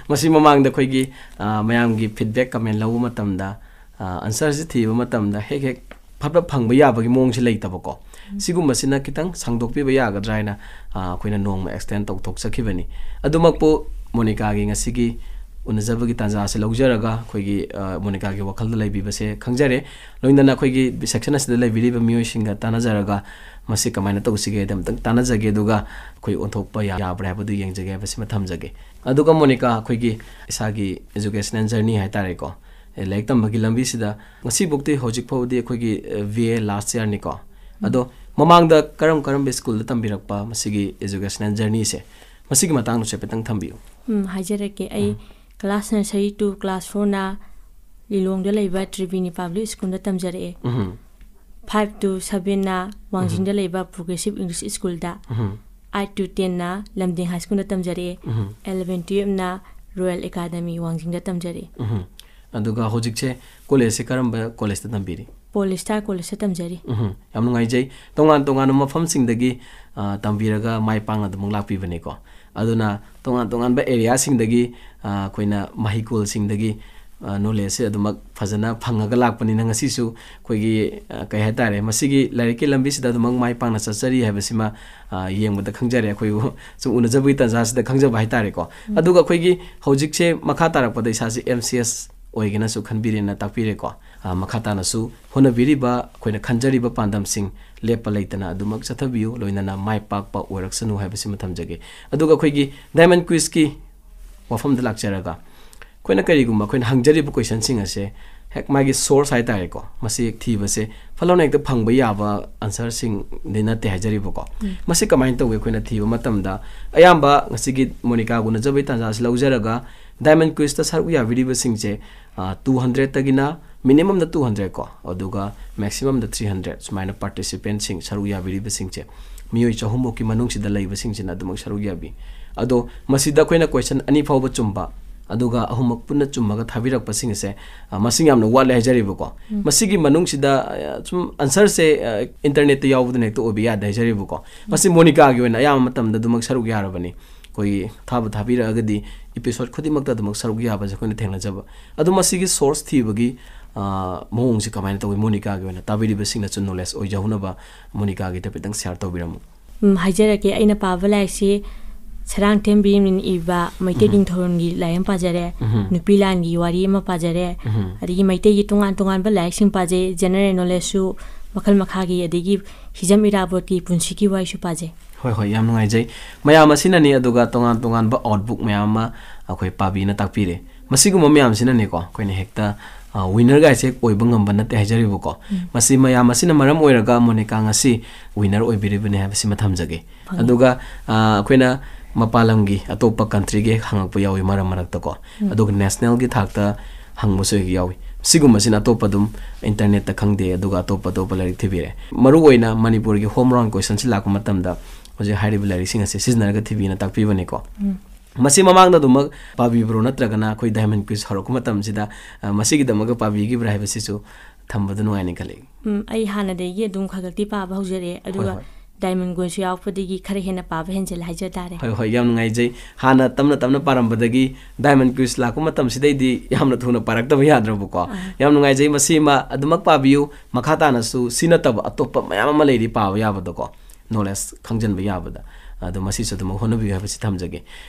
ꯃꯁꯤ ꯃꯃꯥꯡꯗ ꯑꯩꯈꯣꯏꯒꯤ, ꯑ, ꯃꯌꯥꯝꯒꯤ feedback comment ꯂꯧꯕ ꯃꯇꯝꯗ, ꯑ, answer ꯁꯤ ꯊꯤꯕ ꯃꯇꯝꯗ ꯍꯦꯛ ꯍꯦꯛ ꯐꯠ ꯐꯠ ꯐꯪꯕ ꯌꯥꯕꯒꯤ ꯃꯑꯣꯡꯁꯤ ꯂꯩꯇꯕꯀꯣ꯫ ꯎꯝ꯫ ꯁꯤꯒꯨꯝꯕꯁꯤꯅ ꯈꯤꯇꯪ ꯁꯥꯡꯗꯣꯛꯄꯤꯕ ꯌꯥꯒꯗ꯭ꯔꯥ ꯍꯥꯏꯅ, ꯑ, ꯑꯩꯈꯣꯏꯅ ꯅꯣꯡꯃ extend ꯇꯧꯊꯣꯛꯆꯈꯤꯕꯅꯤ꯫ ꯑꯗꯨꯃꯛꯄꯨ ꯃꯣꯅꯤꯀꯥꯒꯤ ꯉꯁꯤꯒꯤ ꯎꯅꯖꯕꯒꯤ ꯇꯥꯟꯖꯥ ꯑꯁꯤ ꯂꯧꯖꯔꯒ ꯑꯩꯈꯣꯏꯒꯤ, ꯑ, ꯃꯣꯅꯤꯀꯥꯒꯤ ꯋꯥꯈꯜꯗ ꯂꯩꯕꯤꯕꯁꯦ ꯈꯪꯖꯔꯦ꯫ ꯂꯣꯏꯅꯅ ꯑꯩꯈꯣꯏꯒꯤ section ꯑꯁꯤꯗ ꯂꯩꯕꯤꯔꯤꯕ ꯃꯤꯑꯣꯏꯁꯤꯡꯒ ꯇꯥꯟꯅꯖꯔꯒ ꯃꯁꯤ ꯀꯃꯥꯏꯅ ꯇꯧꯁꯤꯒꯦ ꯍꯥꯏꯗ ꯑꯝꯇꯪ ꯇꯥꯟꯅꯖꯒꯦ, ꯑꯗꯨꯒ ꯑꯩꯈꯣꯏ ꯑꯣꯟꯊꯣꯛꯄ ꯌꯥ-, ꯌꯥꯕ꯭ꯔꯥ ꯍꯥꯏꯕꯗꯨ ꯌꯦꯡꯖꯒꯦ ꯍꯥꯏꯕꯁꯤꯃ ꯊꯝꯖꯒꯦ꯫ ꯑꯗꯨꯒ ꯃꯣꯅꯤꯀꯥ, ꯑꯩꯈꯣꯏꯒꯤ ꯏꯁꯥꯒꯤ educational journey ꯍꯥꯏꯇꯥꯔꯦꯀꯣ, ꯑꯦ, ꯂꯥꯏꯔꯤꯛ ꯇꯝꯕꯒꯤ ꯂꯝꯕꯤꯁꯤꯗ ꯉꯁꯤꯐꯥꯎꯗꯤ, ꯍꯧꯖꯤꯛ ꯐꯥꯎꯕꯗꯤ ꯑꯩꯈꯣꯏꯒꯤ, ꯑꯦ, B A last year ꯅꯤꯀꯣ꯫ ꯑꯗꯣ ꯃꯃꯥꯡꯗ ꯀꯔꯝ ꯀꯔꯝꯕ school ꯗ ꯇꯝꯕꯤꯔꯛꯄ ꯃꯁꯤꯒꯤ educational journey ꯁꯦ, ꯃꯁꯤꯒꯤ ꯃꯇꯥꯡꯗꯁꯨ ꯍꯥꯏꯐꯦꯠꯇꯪ ꯊꯝꯕꯤꯌꯨ꯫ ꯎꯝ, ꯍꯥꯏꯖꯔꯛꯀꯦ꯫ ꯑꯩ ꯎꯝ꯫ Class nursery to class four ꯅ ꯂꯤꯂꯣꯡꯗ ꯂꯩꯕ ꯇ꯭ꯔꯤꯕꯤꯅꯤ Public School ꯗ ꯇꯝꯖꯔꯛꯑꯦ꯫ ꯎꯝ꯫ Five to seven ꯅ ꯋꯥꯡꯖꯤꯡꯗ ꯂꯩꯕ Progressive English School the, um. Eight to ten ꯅ ꯂꯝꯗꯤꯡ High School ꯗ ꯇꯝꯖꯔꯛꯑꯦ꯫ ꯎꯝ꯫ Eleven twelve ꯅ ꯔꯣꯌꯦꯜ ꯑꯦꯀꯥꯗꯃꯤ ꯋꯥꯡꯖꯤꯡꯗ ꯇꯝꯖꯔꯤ꯫ ꯎꯝ꯫ ꯑꯗꯨꯒ ꯍꯧꯖꯤꯛꯁꯦ ꯀꯣꯂꯦꯖꯁꯦ ꯀꯔꯝꯕ ꯀꯣꯂꯦꯖꯇ ꯇꯝꯕꯤꯔꯤ? ꯄꯣꯂꯤꯁꯇꯥꯔ ꯀꯣꯂꯦꯖꯇ ꯇꯝꯖꯔꯤ꯫ ꯎꯝ꯫ ꯌꯥꯝ ꯅꯨꯡꯉꯥꯏꯖꯩ꯫ ꯇꯣꯉꯥꯟ ꯇꯣꯉꯥꯟꯕ ꯃꯐꯝꯁꯤꯡꯗꯒꯤ, ꯑ, ꯇꯝꯕꯤꯔꯒ ꯃꯥꯏ ꯄꯥꯛꯅ ꯑꯗꯨꯃꯛ ꯂꯥꯛꯄꯤꯕꯅꯤꯀꯣ꯫ ꯑꯗꯨꯅ ꯇꯣꯉꯥꯟ ꯇꯣꯉꯥꯟꯕ ꯑꯦꯔꯤꯌꯥꯁꯤꯡꯗꯒꯤ, ꯑ, ꯑꯩꯈꯣꯏꯅ ꯃꯍꯩꯀꯣꯜꯁꯤꯡꯗꯒꯤ, ꯑ, ꯅꯣꯂꯦꯖꯁꯦ ꯑꯗꯨꯃꯛ ꯐꯖꯅ ꯐꯪꯉꯒ ꯂꯥꯛꯄꯅꯤꯅ ꯉꯁꯤꯁꯨ ꯑꯩꯈꯣꯏꯒꯤ, ꯑ, ꯀꯩ ꯍꯥꯏꯇꯥꯔꯦ, ꯃꯁꯤꯒꯤ ꯂꯥꯏꯔꯤꯛꯀꯤ ꯂꯝꯕꯤꯁꯤꯗ ꯑꯗꯨꯃꯛ ꯃꯥꯏ ꯄꯥꯛꯅ ꯆꯠꯆꯔꯤ ꯍꯥꯏꯕꯁꯤꯃ, ꯑ, ꯌꯦꯡꯕꯗ ꯈꯪꯖꯔꯦ꯫ ꯑꯩꯈꯣꯏꯕꯨ ꯁꯨꯝ ꯎꯅꯖꯕꯒꯤ ꯇꯥꯟꯖꯥꯁꯤꯗ ꯈꯪꯖꯕ ꯍꯥꯏꯇꯥꯔꯦꯀꯣ꯫ ꯑꯗꯨꯒ ꯑꯩꯈꯣꯏꯒꯤ ꯍꯧꯖꯤꯛꯁꯦ ꯃꯈꯥ ꯇꯥꯔꯛꯄꯗ ꯏꯁꯥꯁꯦ ꯑꯦꯝ ꯁꯤ ꯑꯦꯁ ꯑꯣꯏꯒꯦꯅꯁꯨ ꯈꯟꯕꯤꯔꯦꯅ ꯇꯥꯛꯄꯤꯔꯦꯀꯣ꯫ ꯑ, ꯃꯈꯥ ꯇꯥꯅꯁꯨ ꯍꯣꯠꯅꯕꯤꯔꯤꯕ ꯑꯩꯈꯣꯏꯅ ꯈꯟꯖꯔꯤꯕ ꯄꯥꯟꯗꯝꯁꯤꯡ ꯂꯦꯞꯄ ꯂꯩꯇꯅ ꯑꯗꯨꯃꯛ ꯆꯠꯊꯕꯤꯌꯨ, ꯂꯣꯏꯅꯅ ꯃꯥꯏ ꯄꯥꯛꯄ ꯑꯣꯏꯔꯛꯁꯅꯨ ꯍꯥꯏꯕꯁꯤꯃ ꯊꯝꯖꯒꯦ꯫ ꯑꯗꯨꯒ ꯑꯩꯈꯣꯏꯒꯤ ꯗꯥꯏꯃꯟ ꯀ꯭ꯋꯤꯖꯀꯤ ꯋꯥꯐꯝꯗ ꯂꯥꯛꯆꯔꯒ, ꯑꯩꯈꯣꯏꯅ ꯀꯔꯤꯒꯨꯝꯕ ꯑꯩꯈꯣꯏꯅ ꯍꯪꯖꯔꯤꯕ ꯀꯣꯏꯁꯟꯁꯤꯡ ꯑꯁꯦ ꯍꯦꯛ ꯃꯥꯒꯤ ꯁꯣꯔꯁ ꯍꯥꯏꯇꯥꯔꯦꯀꯣ, ꯃꯁꯤ ꯍꯦꯛ ꯊꯤꯕꯁꯦ ꯐꯠ ꯂꯥꯎꯅ ꯍꯦꯛꯇ ꯐꯪꯕ ꯌꯥꯕ ꯑꯟꯁꯔꯁꯤꯡꯗꯤ ꯅꯠꯇꯦ ꯍꯥꯏꯖꯔꯤꯕꯀꯣ꯫ ꯃꯁꯤ ꯀꯃꯥꯏꯅ ꯇꯧꯒꯦ? ꯑꯩꯈꯣꯏꯅ ꯊꯤꯕ ꯃꯇꯝꯗ ꯑꯌꯥꯝꯕ ꯉꯁꯤꯒꯤ ꯃꯣꯅꯤꯀꯥꯒ ꯎꯅꯖꯕꯒꯤ ꯇꯥꯟꯖꯥ ꯑꯁꯤ ꯂꯧꯖꯔꯒ ꯗꯥꯏꯃꯟ ꯀ꯭ꯋꯤꯖꯇ ꯁꯔꯨꯛ ꯌꯥꯕꯤꯔꯤꯕꯁꯤꯡꯁꯦ, ꯑ, ꯇꯨ ꯍꯟꯗ꯭ꯔꯦꯠꯇꯒꯤꯅ, ꯃꯤꯅꯤꯃꯝꯗ ꯇꯨ ꯍꯟꯗ꯭ꯔꯦꯠ ꯀꯣ, ꯑꯗꯨꯒ ꯃꯦꯛꯁꯤꯃꯝꯗ ꯊ꯭ꯔꯤ ꯍꯟꯗ꯭ꯔꯦꯠ, ꯁꯨꯃꯥꯏꯅ ꯄꯥꯔꯇꯤꯁꯤꯄꯦꯟꯠꯁꯤꯡ, ꯁꯔꯨꯛ ꯌꯥꯕꯤꯔꯤꯕꯁꯤꯡꯁꯦ ꯃꯤꯑꯣꯏ ꯆꯍꯨꯝꯃꯨꯛꯀꯤ ꯃꯅꯨꯡꯁꯤꯗ ꯂꯩꯕꯁꯤꯡꯁꯤꯅ ꯑꯗꯨꯃꯛ ꯁꯔꯨꯛ ꯌꯥꯕꯤ꯫ ꯑꯗꯣ ꯃꯁꯤꯗ ꯑꯩꯈꯣꯏꯅ ꯀꯣꯏꯁꯟ ꯑꯅꯤ ꯐꯥꯎꯕ ꯆꯨꯝꯕ, ꯑꯗꯨꯒ ꯑꯍꯨꯝꯃꯛ ꯄꯨꯟꯅ ꯆꯨꯝꯃꯒ ꯊꯥꯕꯤꯔꯛꯄꯁꯤꯡ ꯑꯁꯦ, ꯑ, ꯃꯁꯤꯡ ꯌꯥꯝꯅ ꯋꯥꯠꯂꯦ ꯍꯥꯏꯖꯔꯤꯕꯀꯣ꯫ ꯃꯁꯤꯒꯤ ꯃꯅꯨꯡꯁꯤꯗ, ꯑ, ꯁꯨꯝ ꯑꯟꯁꯔꯁꯦ, ꯑ, ꯏꯟꯇꯔꯅꯦꯠꯇ ꯌꯥꯎꯕꯗꯨꯅ ꯍꯦꯛꯇ ꯑꯣꯏꯕ ꯌꯥꯗꯦ ꯍꯥꯏꯖꯔꯤꯕꯀꯣ꯫ ꯃꯁꯤ ꯃꯣꯅꯤꯀꯥꯒꯤ ꯑꯣꯏꯅ ꯑꯌꯥꯝꯕ ꯃꯇꯝꯗ ꯑꯗꯨꯃꯛ ꯁꯔꯨꯛ ꯌꯥꯔꯕꯅꯤ꯫ ꯑꯩꯈꯣꯏꯒꯤ ꯊꯥꯕ ꯊꯥꯕꯤꯔꯛꯑꯒꯗꯤ ꯏꯄꯤꯁꯣꯗ ꯈꯨꯗꯤꯡꯃꯛꯇ ꯑꯗꯨꯃꯛ ꯁꯔꯨꯛ ꯌꯥꯕꯁꯦ ꯑꯩꯈꯣꯏꯅ ꯊꯦꯡꯅꯖꯕ꯫ ꯑꯗꯣ ꯃꯁꯤꯒꯤ ꯁꯣꯔꯁ ꯊꯤꯕꯒꯤ, ꯑ, ꯃꯑꯣꯡꯁꯦ ꯀꯃꯥꯏꯅ ꯇꯧꯏ? ꯃꯣꯅꯤꯀꯥꯒꯤ ꯑꯣꯏꯅ ꯇꯥꯕꯤꯔꯤꯕꯁꯤꯡꯅꯁꯨ ꯅꯣꯂꯦꯖ ꯑꯣꯏꯖꯍꯧꯅꯕ ꯃꯣꯅꯤꯀꯥꯒꯤꯗ ꯈꯤꯇꯪ ꯁꯤꯌꯥꯔ ꯇꯧꯕꯤꯔꯝꯃꯨ꯫ ꯎꯝ, ꯍꯥꯏꯖꯔꯛꯀꯦ꯫ ꯑꯩꯅ ꯄꯥꯕ ꯂꯥꯏꯔꯤꯛꯁꯤ ꯁꯔꯥꯡꯊꯦꯝ ꯕꯤꯔꯦꯟꯅ ꯏꯕ ꯃꯩꯇꯩ ꯎꯝ꯫ ꯅꯤꯡꯊꯧꯔꯣꯟꯒꯤ ꯂꯥꯏꯔꯤꯛ ꯑꯃ ꯄꯥꯖꯔꯦ, ꯎꯝ꯫ ꯅꯨꯄꯤ ꯂꯥꯟꯒꯤ ꯋꯥꯔꯤ ꯑꯃ ꯄꯥꯖꯔꯦ, ꯎꯝ꯫ ꯑꯗꯒꯤ ꯃꯩꯇꯩꯒꯤ ꯇꯣꯉꯥꯟ ꯇꯣꯉꯥꯟꯕ ꯂꯥꯏꯔꯤꯛꯁꯤꯡ ꯄꯥꯖꯩ, ꯖꯦꯅꯔꯦꯜ ꯅꯣꯂꯦꯖꯁꯨ ꯃꯈꯜ ꯃꯈꯥꯒꯤ, ꯑꯗꯒꯤ ꯍꯤꯖꯝ ꯏꯔꯥꯕꯣꯠꯀꯤ ꯄꯨꯟꯁꯤꯒꯤ ꯋꯥꯔꯤꯁꯨ ꯄꯥꯖꯩ꯫ ꯍꯣꯏ, ꯍꯣꯏ, ꯌꯥꯝ ꯅꯨꯡꯉꯥꯏꯖꯩ꯫ ꯃꯌꯥꯝ ꯑꯁꯤꯅꯅꯤ, ꯑꯗꯨꯒ ꯇꯣꯉꯥꯟ ꯇꯣꯉꯥꯟꯕ ꯑꯥꯎꯠꯕꯨꯛ ꯃꯌꯥꯝ ꯑꯃ ꯑꯩꯈꯣꯏ ꯄꯥꯕꯤꯅ ꯇꯥꯛꯄꯤꯔꯦ꯫ ꯃꯁꯤꯒꯨꯝꯕ ꯃꯌꯥꯝꯁꯤꯅꯅꯦꯀꯣ, ꯑꯩꯈꯣꯏꯅ ꯍꯦꯛꯇ, ꯑ, ꯋꯤꯅꯔꯒ ꯍꯥꯏꯁꯦ ꯍꯦꯛ ꯑꯣꯏꯕ ꯉꯝꯕ ꯅꯠꯇꯦ ꯍꯥꯏꯖꯔꯤꯕꯀꯣ꯫ ꯎꯝ꯫ ꯃꯁꯤ ꯃꯌꯥꯝ ꯑꯁꯤꯅ ꯃꯔꯝ ꯑꯣꯏꯔꯒ ꯃꯣꯅꯤꯀꯥ ꯉꯁꯤ ꯋꯤꯅꯔ ꯑꯣꯏꯕꯤꯔꯤꯕꯅꯤ ꯍꯥꯏꯕꯁꯤꯃ ꯊꯝꯖꯒꯦ꯫ ꯐꯪꯉꯦ꯫ ꯑꯗꯨꯒ, ꯑ, ꯑꯩꯈꯣꯏꯅ ꯃꯄꯥꯟ ꯂꯝꯒꯤ ꯑꯇꯣꯞꯄ ꯀꯟꯇ꯭ꯔꯤꯒꯤ ꯍꯪꯉꯛꯄ ꯌꯥꯎꯏ ꯃꯔꯛ ꯃꯔꯛꯇꯀꯣ꯫ ꯎꯝ꯫ ꯑꯗꯨꯒ ꯅꯦꯁꯅꯦꯜꯒꯤ ꯊꯥꯛꯇ ꯍꯪꯕꯁꯨ ꯍꯦꯛ ꯌꯥꯎꯏ꯫ ꯁꯤꯒꯨꯝꯕꯁꯤꯅ ꯑꯇꯣꯞꯄ ꯑꯗꯨꯝ ꯏꯟꯇꯔꯅꯦꯠꯇ ꯈꯪꯗꯦ, ꯑꯗꯨꯒ ꯑꯇꯣꯞꯄ ꯑꯇꯣꯞꯄ ꯂꯥꯏꯔꯤꯛ ꯊꯤꯕꯤꯔꯦ꯫ ꯃꯔꯨꯑꯣꯏꯅ ꯃꯅꯤꯄꯨꯔꯒꯤ ꯍꯣꯝ ꯔꯥꯎꯟ ꯀꯣꯏꯁꯟꯁꯤ ꯂꯥꯛꯄ ꯃꯇꯝꯗ ꯍꯧꯖꯤꯛ ꯍꯥꯏꯔꯤꯕ ꯂꯥꯏꯔꯤꯛꯁꯤꯡ ꯑꯁꯦ ꯁꯤꯖꯤꯟꯅꯔꯒ ꯊꯤꯕꯤꯅ ꯇꯥꯛꯄꯤꯕꯅꯤꯀꯣ꯫ ꯎꯝ꯫ ꯃꯁꯤ ꯃꯃꯥꯡꯗ ꯑꯗꯨꯃꯛ ꯄꯥꯕꯤꯕ꯭ꯔꯣ, ꯅꯠꯇ꯭ꯔꯒꯅ ꯑꯩꯈꯣꯏ Diamond Quiz ꯍꯧꯔꯛꯄ ꯃꯇꯝꯁꯤꯗ, ꯑ, ꯃꯁꯤꯒꯤꯗꯃꯛꯇ ꯄꯥꯕꯤꯈꯤꯕ꯭ꯔꯥ ꯍꯥꯏꯕꯁꯤꯁꯨ ꯊꯝꯕꯗ ꯅꯨꯡꯉꯥꯏꯅ ꯈꯜꯂꯤ꯫ ꯎꯝ, ꯑꯩ ꯍꯥꯟꯅꯗꯒꯤ ꯑꯗꯨꯝ ꯈꯔ ꯈꯛꯇꯤ ꯄꯥꯕ ꯍꯧꯖꯔꯛꯑꯦ, ꯍꯣꯏ, ꯑꯗꯨꯒ ꯍꯣꯏ꯫ Diamond Quiz ꯌꯥꯎꯔꯛꯄꯗꯒꯤ ꯈꯔ ꯍꯦꯟꯅ ꯄꯥꯕ ꯍꯦꯟꯖꯤꯜꯂꯦ ꯍꯥꯏꯖ ꯇꯥꯔꯦ꯫ ꯍꯣꯏ, ꯍꯣꯏ, ꯌꯥꯝ ꯅꯨꯡꯉꯥꯏꯖꯩ꯫ ꯍꯥꯟꯅ ꯇꯞꯅ ꯇꯞꯅ ꯄꯥꯔꯝꯕꯗꯒꯤ Diamond Quiz ꯂꯥꯛꯄ ꯃꯇꯝꯁꯤꯗꯩꯗꯤ ꯌꯥꯝꯅ ꯊꯨꯅ ꯄꯥꯔꯛꯇꯕ ꯌꯥꯗ꯭ꯔꯕꯀꯣ꯫ ꯑꯥ꯫ ꯌꯥꯝ ꯅꯨꯡꯉꯥꯏꯖꯩ꯫ ꯃꯁꯤꯃ ꯑꯗꯨꯃꯛ ꯄꯥꯕꯤꯌꯨ꯫ ꯃꯈꯥ ꯇꯥꯅꯁꯨ ꯁꯤ ꯅꯠꯇꯕ ꯑꯇꯣꯞꯄ ꯃꯌꯥꯝ ꯑꯃ ꯂꯩꯔꯤ ꯄꯥꯕ ꯌꯥꯕꯗꯀꯣ, knowledge ꯈꯪꯖꯤꯟꯕ ꯌꯥꯕꯗ꯫ ꯑꯗꯣ ꯃꯁꯤꯁꯨ ꯑꯗꯨꯃꯛ ꯍꯣꯠꯅꯕꯤꯌꯨ ꯍꯥꯏꯕꯁꯤ ꯊꯝꯖꯒꯦ꯫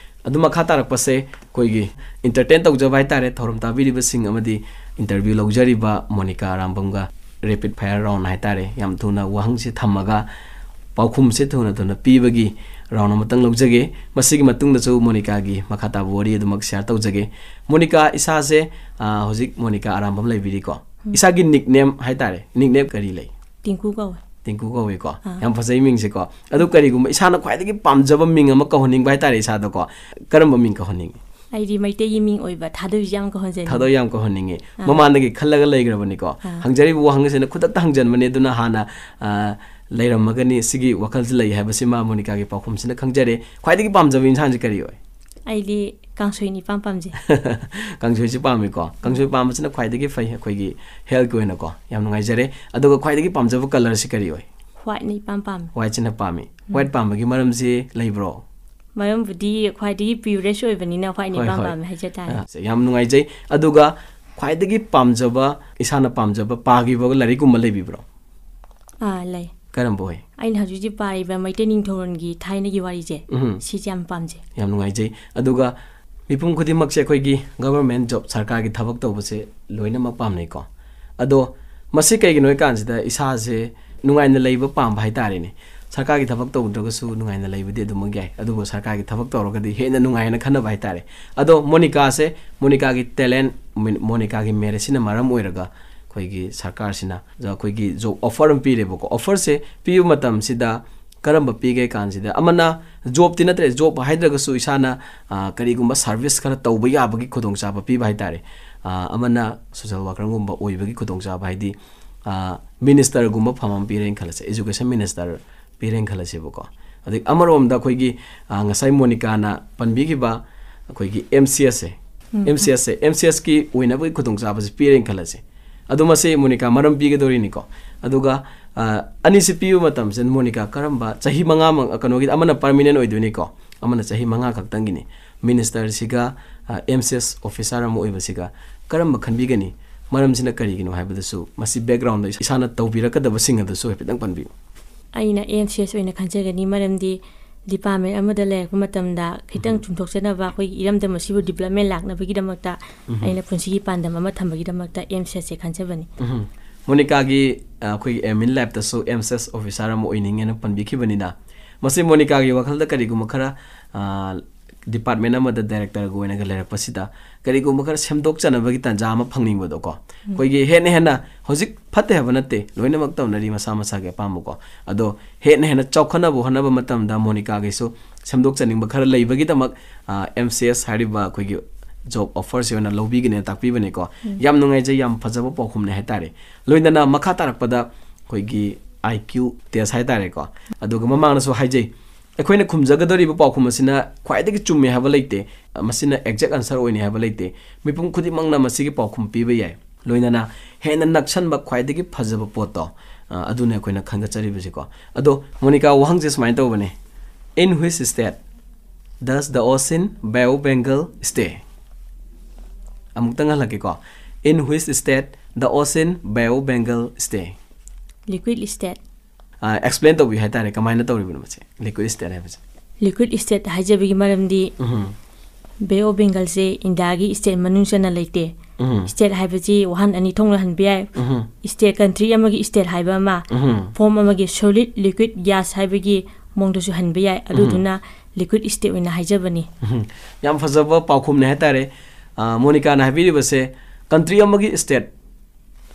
ꯑꯗꯨ ꯃꯈꯥ ꯇꯥꯔꯛꯄꯁꯦ ꯑꯩꯈꯣꯏꯒꯤ entertain ꯇꯧꯖꯕ ꯍꯥꯏꯇꯥꯔꯦ, ꯊꯧꯔꯝ ꯇꯥꯕꯤꯔꯤꯕꯁꯤꯡ ꯑꯃꯗꯤ interview ꯂꯧꯖꯔꯤꯕ ꯃꯣꯅꯤꯀꯥ ꯑꯔꯥꯝꯕꯝꯒ rapid fire round ꯍꯥꯏꯇꯥꯔꯦ꯫ ꯌꯥꯝ ꯊꯨꯅ ꯋꯥꯍꯪꯁꯤ ꯊꯝꯃꯒ ꯄꯥꯎꯈꯨꯝꯁꯦ ꯊꯨꯅ ꯊꯨꯅ ꯄꯤꯕꯒꯤ round ꯑꯃꯇꯪ ꯂꯧꯖꯒꯦ꯫ ꯃꯁꯤꯒꯤ ꯃꯇꯨꯡꯗꯁꯨ ꯃꯣꯅꯤꯀꯥꯒꯤ ꯃꯈꯥ ꯇꯥꯕ ꯋꯥꯔꯤ ꯑꯗꯨꯃꯛ share ꯇꯧꯖꯒꯦ꯫ ꯃꯣꯅꯤꯀꯥ, ꯏꯁꯥꯁꯦ, ꯑ, ꯍꯧꯖꯤꯛ ꯃꯣꯅꯤꯀꯥ ꯑꯔꯥꯝꯕꯝ ꯂꯩꯕꯤꯔꯤꯀꯣ꯫ ꯎꯝ꯫ ꯏꯁꯥꯒꯤ nickname ꯍꯥꯏꯇꯥꯔꯦ, nickname ꯀꯔꯤ ꯂꯩ? ꯇꯤꯡꯀꯨ ꯀꯧꯋꯦ꯫ ꯇꯤꯡꯀꯨ ꯀꯧꯋꯦꯀꯣ꯫ ꯑꯥ꯫ ꯌꯥꯝ ꯐꯖꯩ ꯃꯤꯡꯁꯦꯀꯣ꯫ ꯑꯗꯨ ꯀꯔꯤꯒꯨꯝꯕ ꯏꯁꯥꯅ ꯈ꯭ꯋꯥꯏꯗꯒꯤ ꯄꯥꯝꯖꯕ ꯃꯤꯡ ꯑꯃ ꯀꯧꯍꯟꯅꯤꯡꯕ ꯍꯥꯏꯇꯥꯔꯦ ꯏꯁꯥꯗꯀꯣ, ꯀꯔꯝꯕ ꯃꯤꯡ ꯀꯧꯍꯟꯅꯤꯡꯉꯤ? ꯑꯩꯗꯤ ꯃꯩꯇꯩꯒꯤ ꯃꯤꯡ ꯑꯣꯏꯕ ꯊꯥꯗꯣꯏꯕꯤ ꯌꯥꯝ ꯀꯧꯍꯟꯖꯅꯤꯡꯉꯤ꯫ ꯊꯥꯗꯣꯏ ꯌꯥꯝ ꯀꯧꯍꯟꯅꯤꯡꯉꯤ꯫ ꯑꯥ꯫ ꯃꯃꯥꯡꯗꯒꯤ ꯈꯜꯂꯒ ꯂꯩꯈ꯭ꯔꯕꯅꯤꯀꯣ꯫ ꯑꯥ꯫ ꯍꯪꯖꯔꯤꯕ ꯋꯥꯍꯪ ꯑꯁꯤꯅ ꯈꯨꯗꯛꯇ ꯍꯪꯖꯟꯕꯅꯦ, ꯑꯗꯨꯅ ꯍꯥꯟꯅ, ꯑ, ꯂꯩꯔꯝꯃꯒꯅꯤ, ꯁꯤꯒꯤ ꯋꯥꯈꯜꯁꯤ ꯂꯩ ꯍꯥꯏꯕꯁꯤꯃ ꯃꯣꯅꯤꯀꯥꯒꯤ ꯄꯥꯎꯈꯨꯝꯁꯤꯅ ꯈꯪꯖꯔꯦ꯫ ꯈ꯭ꯋꯥꯏꯗꯒꯤ ꯄꯥꯝꯖꯕ ꯏꯟꯁꯥꯡꯁꯤ ꯀꯔꯤ ꯑꯣꯏ? ꯑꯩꯗꯤ ꯀꯥꯡꯁꯣꯏꯅ ꯏꯄꯥꯝ ꯄꯥꯝꯖꯩ꯫ ꯀꯥꯡꯁꯣꯏꯁꯤ ꯄꯥꯝꯃꯤꯀꯣ꯫ ꯀꯥꯡꯁꯣꯏ ꯄꯥꯝꯕꯁꯤꯅ ꯈ꯭ꯋꯥꯏꯗꯒꯤ ꯐꯩ ꯑꯩꯈꯣꯏꯒꯤ healthꯀꯤ ꯑꯣꯏꯅꯀꯣ꯫ ꯌꯥꯝ ꯅꯨꯡꯉꯥꯏꯖꯔꯦ꯫ ꯑꯗꯨꯒ ꯈ꯭ꯋꯥꯏꯗꯒꯤ ꯄꯥꯝꯖꯕ colourꯁꯤ ꯀꯔꯤ ꯑꯣꯏ? Whiteꯅ ꯏꯄꯥꯝ ꯄꯥꯝꯃꯤ꯫ Whiteꯁꯤꯅ ꯄꯥꯝꯃꯤ꯫ ꯎꯝ꯫ White ꯄꯥꯝꯕꯒꯤ ꯃꯔꯝꯁꯤ ꯂꯩꯕ꯭ꯔꯣ? ꯃꯔꯝꯕꯨꯗꯤ ꯈ꯭ꯋꯥꯏꯗꯒꯤ purest ꯑꯣꯏꯕꯅꯤꯅ whiteꯅ ꯍꯣꯏ, ꯏꯄꯥꯝ ꯍꯣꯏ꯫ ꯄꯥꯝꯃꯤ ꯍꯥꯏꯖ ꯇꯥꯔꯦ꯫ ꯑ, ꯁꯦ, ꯌꯥꯝ ꯅꯨꯡꯉꯥꯏꯖꯩ꯫ ꯑꯗꯨꯒ ꯈ꯭ꯋꯥꯏꯗꯒꯤ ꯄꯥꯝꯖꯕ, ꯏꯁꯥꯅ ꯄꯥꯝꯖꯕ ꯄꯥꯈꯤꯕ ꯂꯥꯏꯔꯤꯛꯀꯨꯝꯕ ꯂꯩꯕꯤꯕ꯭ꯔꯣ? ꯑꯥ, ꯂꯩ꯫ ꯀꯔꯝꯕ ꯑꯣꯏ? ꯑꯩꯅ ꯍꯧꯖꯤꯛ ꯍꯧꯖꯤꯛ ꯄꯥꯔꯤꯕ ꯃꯩꯇꯩ ꯅꯤꯡꯊꯧꯔꯣꯟꯒꯤ ꯊꯥꯏꯅꯒꯤ ꯋꯥꯔꯤꯁꯦ, ꯎꯝ꯫ ꯁꯤꯁꯦ ꯌꯥꯝ ꯄꯥꯝꯖꯩ꯫ ꯌꯥꯝ ꯅꯨꯡꯉꯥꯏꯖꯩ꯫ ꯑꯗꯨꯒ ꯃꯤꯄꯨꯝ ꯈꯨꯗꯤꯡꯃꯛꯁꯦ ꯑꯩꯈꯣꯏꯒꯤ government job, ꯁꯔꯀꯥꯔꯒꯤ ꯊꯕꯛ ꯇꯧꯕꯁꯦ ꯂꯣꯏꯅꯃꯛ ꯄꯥꯝꯅꯩꯀꯣ꯫ ꯑꯗꯣ ꯃꯁꯤ ꯀꯩꯒꯤꯅꯣ ꯍꯥꯏ ꯀꯥꯟꯁꯤꯗ ꯏꯁꯥꯁꯦ ꯅꯨꯡꯉꯥꯏꯅ ꯂꯩꯕ ꯄꯥꯝꯕ ꯍꯥꯏꯇꯥꯔꯦꯅꯦ꯫ ꯁꯔꯀꯥꯔꯒꯤ ꯊꯕꯛ ꯇꯧꯗ꯭ꯔꯒꯁꯨ ꯅꯨꯡꯉꯥꯏꯅ ꯂꯩꯕꯗꯤ ꯑꯗꯨꯃꯛ ꯌꯥꯏ, ꯑꯗꯨꯕꯨ ꯁꯔꯀꯥꯔꯒꯤ ꯊꯕꯛ ꯇꯧꯔꯒꯗꯤ ꯍꯦꯟꯅ ꯅꯨꯡꯉꯥꯏꯅ ꯈꯟꯅꯕ ꯍꯥꯏꯇꯥꯔꯦ꯫ ꯑꯗꯣ ꯃꯣꯅꯤꯀꯥꯁꯦ, ꯃꯣꯅꯤꯀꯥꯒꯤ talent, ꯃꯣꯅꯤꯀꯥꯒꯤ meritꯁꯤꯅ ꯃꯔꯝ ꯑꯣꯏꯔꯒ ꯑꯩꯈꯣꯏꯒꯤ ꯁꯔꯀꯥꯔꯁꯤꯅ ꯑꯩꯈꯣꯏꯒꯤ job offer ꯑꯃ ꯄꯤꯔꯦꯕꯀꯣ꯫ Offerꯁꯦ ꯄꯤꯕ ꯃꯇꯝꯁꯤꯗ ꯀꯔꯝꯕ ꯄꯤꯒꯦ ꯀꯥꯟꯁꯤꯗ, ꯑꯃꯅ jobꯇꯤ ꯅꯠꯇ꯭ꯔꯦ, job ꯍꯥꯏꯗ꯭ꯔꯒꯁꯨ ꯏꯁꯥꯅ, ꯑ, ꯀꯔꯤꯒꯨꯝꯕ service ꯈꯔ ꯇꯧꯕ ꯌꯥꯕꯒꯤ ꯈꯨꯗꯣꯡꯆꯥꯕ ꯄꯤꯕ ꯍꯥꯏꯇꯥꯔꯦ꯫ ꯑ, ꯑꯃꯅ social workerꯒꯨꯝꯕ ꯑꯣꯏꯕꯒꯤ ꯈꯨꯗꯣꯡꯆꯥꯕ, ꯍꯥꯏꯗꯤ, ꯑ, ministerꯒꯨꯝꯕ ꯐꯝ ꯑꯃ ꯄꯤꯔꯦꯅ ꯈꯜꯂꯁꯦ, education minister ꯄꯤꯔꯦꯅ ꯈꯜꯂꯁꯦꯕꯀꯣ꯫ ꯑꯗꯩ ꯑꯃꯔꯣꯝꯗ ꯑꯩꯈꯣꯏꯒꯤ, ꯑ, ꯉꯁꯥꯏ ꯃꯣꯅꯤꯀꯥꯅ ꯄꯟꯕꯤꯈꯤꯕ ꯑꯩꯈꯣꯏꯒꯤ ꯑꯦꯝ ꯁꯤ ꯑꯦꯁꯁꯦ, ꯎꯝ꯫ ꯑꯦꯝ ꯁꯤ ꯑꯦꯁꯁꯦ, ꯑꯦꯝ ꯁꯤ ꯑꯦꯁꯀꯤ ꯑꯣꯏꯅꯕꯒꯤ ꯈꯨꯗꯣꯡꯆꯥꯕꯁꯤ ꯄꯤꯔꯦꯅ ꯈꯜꯂꯁꯦ꯫ ꯑꯗꯣ ꯃꯁꯤ ꯃꯣꯅꯤꯀꯥ ꯃꯔꯝ ꯄꯤꯒꯗꯧꯔꯤꯅꯤꯀꯣ꯫ ꯑꯗꯨꯒ, ꯑ, ꯑꯅꯤꯁꯤ ꯄꯤꯕ ꯃꯇꯝꯁꯤꯗ ꯃꯣꯅꯤꯀꯥ ꯀꯔꯝꯕ ꯆꯍꯤ ꯃꯉꯥꯃꯛ, ꯀꯩꯅꯣꯒꯤ, ꯑꯃꯅ ꯄꯔꯃꯤꯅꯦꯟ ꯑꯣꯏꯗꯣꯏꯅꯤꯀꯣ, ꯑꯃꯅ ꯆꯍꯤ ꯃꯉꯥ ꯈꯛꯇꯪꯒꯤꯅꯤ꯫ ꯃꯤꯅꯤꯁꯇꯔꯁꯤꯒ, ꯑ, ꯑꯦꯝ ꯁꯤ ꯑꯦꯁ ꯑꯣꯐꯤꯁꯥꯔ ꯑꯃ ꯑꯣꯏꯕꯁꯤꯒ ꯀꯔꯝꯕ ꯈꯟꯕꯤꯒꯅꯤ? ꯃꯔꯝꯁꯤꯅ ꯀꯔꯤꯒꯤꯅꯣ ꯍꯥꯏꯕꯗꯨꯁꯨ, ꯃꯁꯤ ꯕꯦꯛꯒ꯭ꯔꯥꯎꯟꯗ ꯏꯁꯥꯅ ꯇꯧꯕꯤꯔꯛꯀꯗꯕꯁꯤꯡ ꯑꯗꯨꯁꯨ ꯍꯥꯏꯐꯦꯠꯇꯪ ꯄꯟꯕꯤꯌꯨ꯫ ꯑꯩꯅ ꯑꯦꯝ ꯁꯤ ꯑꯦꯁ ꯑꯣꯏꯅ ꯈꯟꯖꯒꯅꯤ, ꯃꯔꯝꯗꯤ ꯗꯤꯄꯥꯔꯠꯃꯦꯟ ꯑꯃꯗ ꯂꯩꯔꯛꯄ ꯃꯇꯝꯗ ꯈꯤꯇꯪ ꯎꯝ꯫ ꯆꯨꯝꯊꯣꯛꯆꯅꯕ, ꯑꯩꯈꯣꯏꯒꯤ ꯏꯔꯝꯗꯝ ꯑꯁꯤꯕꯨ ꯗꯤꯕ꯭ꯂꯞꯃꯦꯟ ꯂꯥꯛꯅꯕꯒꯤꯗꯃꯛꯇ ꯎꯝ꯫ ꯑꯩꯅ ꯄꯨꯟꯁꯤꯒꯤ ꯄꯥꯟꯗꯝ ꯑꯃ ꯊꯝꯕꯒꯤꯗꯃꯛꯇ ꯑꯦꯝ ꯁꯤ ꯑꯦꯁꯁꯦ ꯈꯟꯖꯕꯅꯤ꯫ ꯎꯝ꯫ ꯃꯣꯅꯤꯀꯥꯒꯤ, ꯑ, ꯑꯩꯈꯣꯏꯒꯤ ꯑꯦꯝ ꯏꯟ ꯂꯥꯏꯐꯇꯁꯨ ꯑꯦꯝ ꯁꯤ ꯑꯦꯁ ꯑꯣꯐꯤꯁꯥꯔ ꯑꯃ ꯑꯣꯏꯅꯤꯡꯉꯦꯅ ꯄꯟꯕꯤꯈꯤꯕꯅꯤꯅ, ꯃꯁꯤ ꯃꯣꯅꯤꯀꯥꯒꯤ ꯋꯥꯈꯜꯗ ꯀꯔꯤꯒꯨꯝꯕ ꯈꯔ, ꯑ, ꯗꯤꯄꯥꯔꯠꯃꯦꯟ ꯑꯃꯗ ꯗꯥꯏꯔꯦꯛꯇꯔꯒ ꯑꯣꯏꯅꯒ ꯂꯩꯔꯛꯄꯁꯤꯗ ꯀꯔꯤꯒꯨꯝꯕ ꯈꯔ ꯁꯦꯝꯗꯣꯛꯆꯅꯕꯒꯤ ꯇꯥꯟꯖꯥ ꯑꯃ ꯐꯪꯅꯤꯡꯕꯗꯣꯀꯣ꯫ ꯎꯝ꯫ ꯑꯩꯈꯣꯏꯒꯤ ꯍꯦꯟꯅ ꯍꯦꯟꯅ, ꯍꯧꯖꯤꯛ ꯐꯠꯇꯦ ꯍꯥꯏꯕ ꯅꯠꯇꯦ, ꯂꯣꯏꯅꯃꯛ ꯇꯧꯅꯔꯤ ꯃꯁꯥ ꯃꯁꯥꯒꯤ ꯑꯄꯥꯝꯕꯀꯣ꯫ ꯑꯗꯣ ꯍꯦꯟꯅ ꯍꯦꯟꯅ ꯆꯥꯎꯈꯠꯅꯕ ꯍꯣꯠꯅꯕ ꯃꯇꯝꯗ ꯃꯣꯅꯤꯀꯥꯒꯤꯁꯨ ꯁꯦꯝꯗꯣꯛꯆꯅꯤꯡꯕ ꯈꯔ ꯂꯩꯕꯒꯤꯗꯃꯛ, ꯑ, ꯑꯦꯝ ꯁꯤ ꯑꯦꯁ ꯍꯥꯏꯔꯤꯕ ꯑꯩꯈꯣꯏꯒꯤ ꯖꯣꯕ ꯑꯣꯐꯔꯁꯤ ꯑꯣꯏꯅ ꯂꯧꯕꯤꯒꯅꯦꯅ ꯇꯥꯛꯄꯤꯕꯅꯤꯀꯣ꯫ ꯎꯝ꯫ ꯌꯥꯝ ꯅꯨꯡꯉꯥꯏꯖꯩ, ꯌꯥꯝ ꯐꯖꯕ ꯄꯥꯎꯈꯨꯝꯅꯦ ꯍꯥꯏꯇꯥꯔꯦ꯫ ꯂꯣꯏꯅꯅ ꯃꯈꯥ ꯇꯥꯔꯛꯄꯗ ꯑꯩꯈꯣꯏꯒꯤ ꯑꯥꯏ ꯀ꯭ꯌꯨ ꯇꯦꯁ ꯍꯥꯏꯇꯥꯔꯦꯀꯣ꯫ ꯑꯗꯨꯒ ꯃꯃꯥꯡꯗꯁꯨ ꯍꯥꯏꯖꯩ, ꯑꯩꯈꯣꯏꯅ ꯈꯨꯝꯖꯒꯗꯧꯔꯤꯕ ꯄꯥꯎꯈꯨꯝ ꯑꯁꯤꯅ ꯈ꯭ꯋꯥꯏꯗꯒꯤ ꯆꯨꯝꯃꯦ ꯍꯥꯏꯕ ꯂꯩꯇꯦ, ꯃꯁꯤꯅ ꯑꯦꯛꯖꯦꯛ ꯑꯟꯁꯔ ꯑꯣꯏꯅꯤ ꯍꯥꯏꯕ ꯂꯩꯇꯦ꯫ ꯃꯤꯄꯨꯝ ꯈꯨꯗꯤꯡꯃꯛꯅ ꯃꯁꯤꯒꯤ ꯄꯥꯎꯈꯨꯝ ꯄꯤꯕ ꯌꯥꯏ꯫ ꯂꯣꯏꯅꯅ ꯍꯦꯟꯅ ꯅꯛꯁꯟꯕ ꯈ꯭ꯋꯥꯏꯗꯒꯤ ꯐꯖꯕ ꯄꯣꯠꯇꯣ, ꯑ, ꯑꯗꯨꯅ ꯑꯩꯈꯣꯏꯅ ꯈꯟꯒꯠꯆꯔꯤꯕꯁꯤꯀꯣ꯫ ꯑꯗꯣ ꯃꯣꯅꯤꯀꯥ, ꯋꯥꯍꯪꯁꯦ ꯁꯨꯃꯥꯏꯅ ꯇꯧꯕꯅꯦ: "In which state does the Ocean Bay of Bengal stay?" ꯑꯃꯨꯛꯇꯪ ꯍꯜꯂꯛꯀꯦꯀꯣ: "In which state the Ocean Bay of Bengal stay?" Liquid state. ꯑ, ꯑꯦꯛꯁꯄ꯭ꯂꯦꯟ ꯇꯧꯕꯤꯌꯨ ꯍꯥꯏꯇꯥꯔꯦ, ꯀꯃꯥꯏꯅ ꯇꯧꯔꯤꯕꯅꯣ ꯃꯁꯦ, ꯂꯤꯀ꯭ꯋꯤꯠ ꯁ꯭ꯇꯦꯠ ꯍꯥꯏꯕꯁꯦ? ꯂꯤꯀ꯭ꯋꯤꯠ ꯁ꯭ꯇꯦꯠ ꯍꯥꯏꯖꯕꯒꯤ ꯃꯔꯝꯗꯤ ꯎꯝ꯫ ꯕꯦ ꯑꯣꯐ ꯕꯦꯡꯒꯜꯁꯦ ꯏꯟꯗꯤꯌꯥꯒꯤ ꯁ꯭ꯇꯦꯠ ꯃꯅꯨꯡ ꯆꯟꯅ ꯂꯩꯇꯦ꯫ ꯎꯝ꯫ ꯁ꯭ꯇꯦꯠ ꯍꯥꯏꯕꯁꯤ ꯋꯥꯍꯟ ꯑꯅꯤ ꯊꯣꯛꯅ ꯍꯟꯕ ꯌꯥꯏ꯫ ꯎꯝ꯫ ꯁ꯭ꯇꯦꯠ, ꯀꯟꯇ꯭ꯔꯤ ꯑꯃꯒꯤ ꯁ꯭ꯇꯦꯠ ꯍꯥꯏꯕ ꯑꯃ, ꯎꯝ꯫ ꯐꯣꯝ ꯑꯃꯒꯤ ꯁꯣꯂꯤꯗ, ꯂꯤꯀ꯭ꯋꯤꯠ, ꯒ꯭ꯌꯥꯁ ꯍꯥꯏꯕꯒꯤ ꯃꯑꯣꯡꯗꯁꯨ ꯍꯟꯕ ꯌꯥꯏ꯫ ꯎꯝ꯫ ꯑꯗꯨꯗꯨꯅ ꯂꯤꯀ꯭ꯋꯤꯠ ꯁ꯭ꯇꯦꯠ ꯑꯣꯏꯅ ꯍꯥꯏꯖꯕꯅꯤ꯫ ꯎꯝ꯫ ꯌꯥꯝ ꯐꯖꯕ ꯄꯥꯎꯈꯨꯝꯅꯦ ꯍꯥꯏꯇꯥꯔꯦ꯫ ꯑ, ꯃꯣꯅꯤꯀꯥꯅ ꯍꯥꯏꯕꯤꯔꯤꯕꯁꯦ, ꯀꯟꯇ꯭ꯔꯤ ꯑꯃꯒꯤ ꯁ꯭ꯇꯦꯠ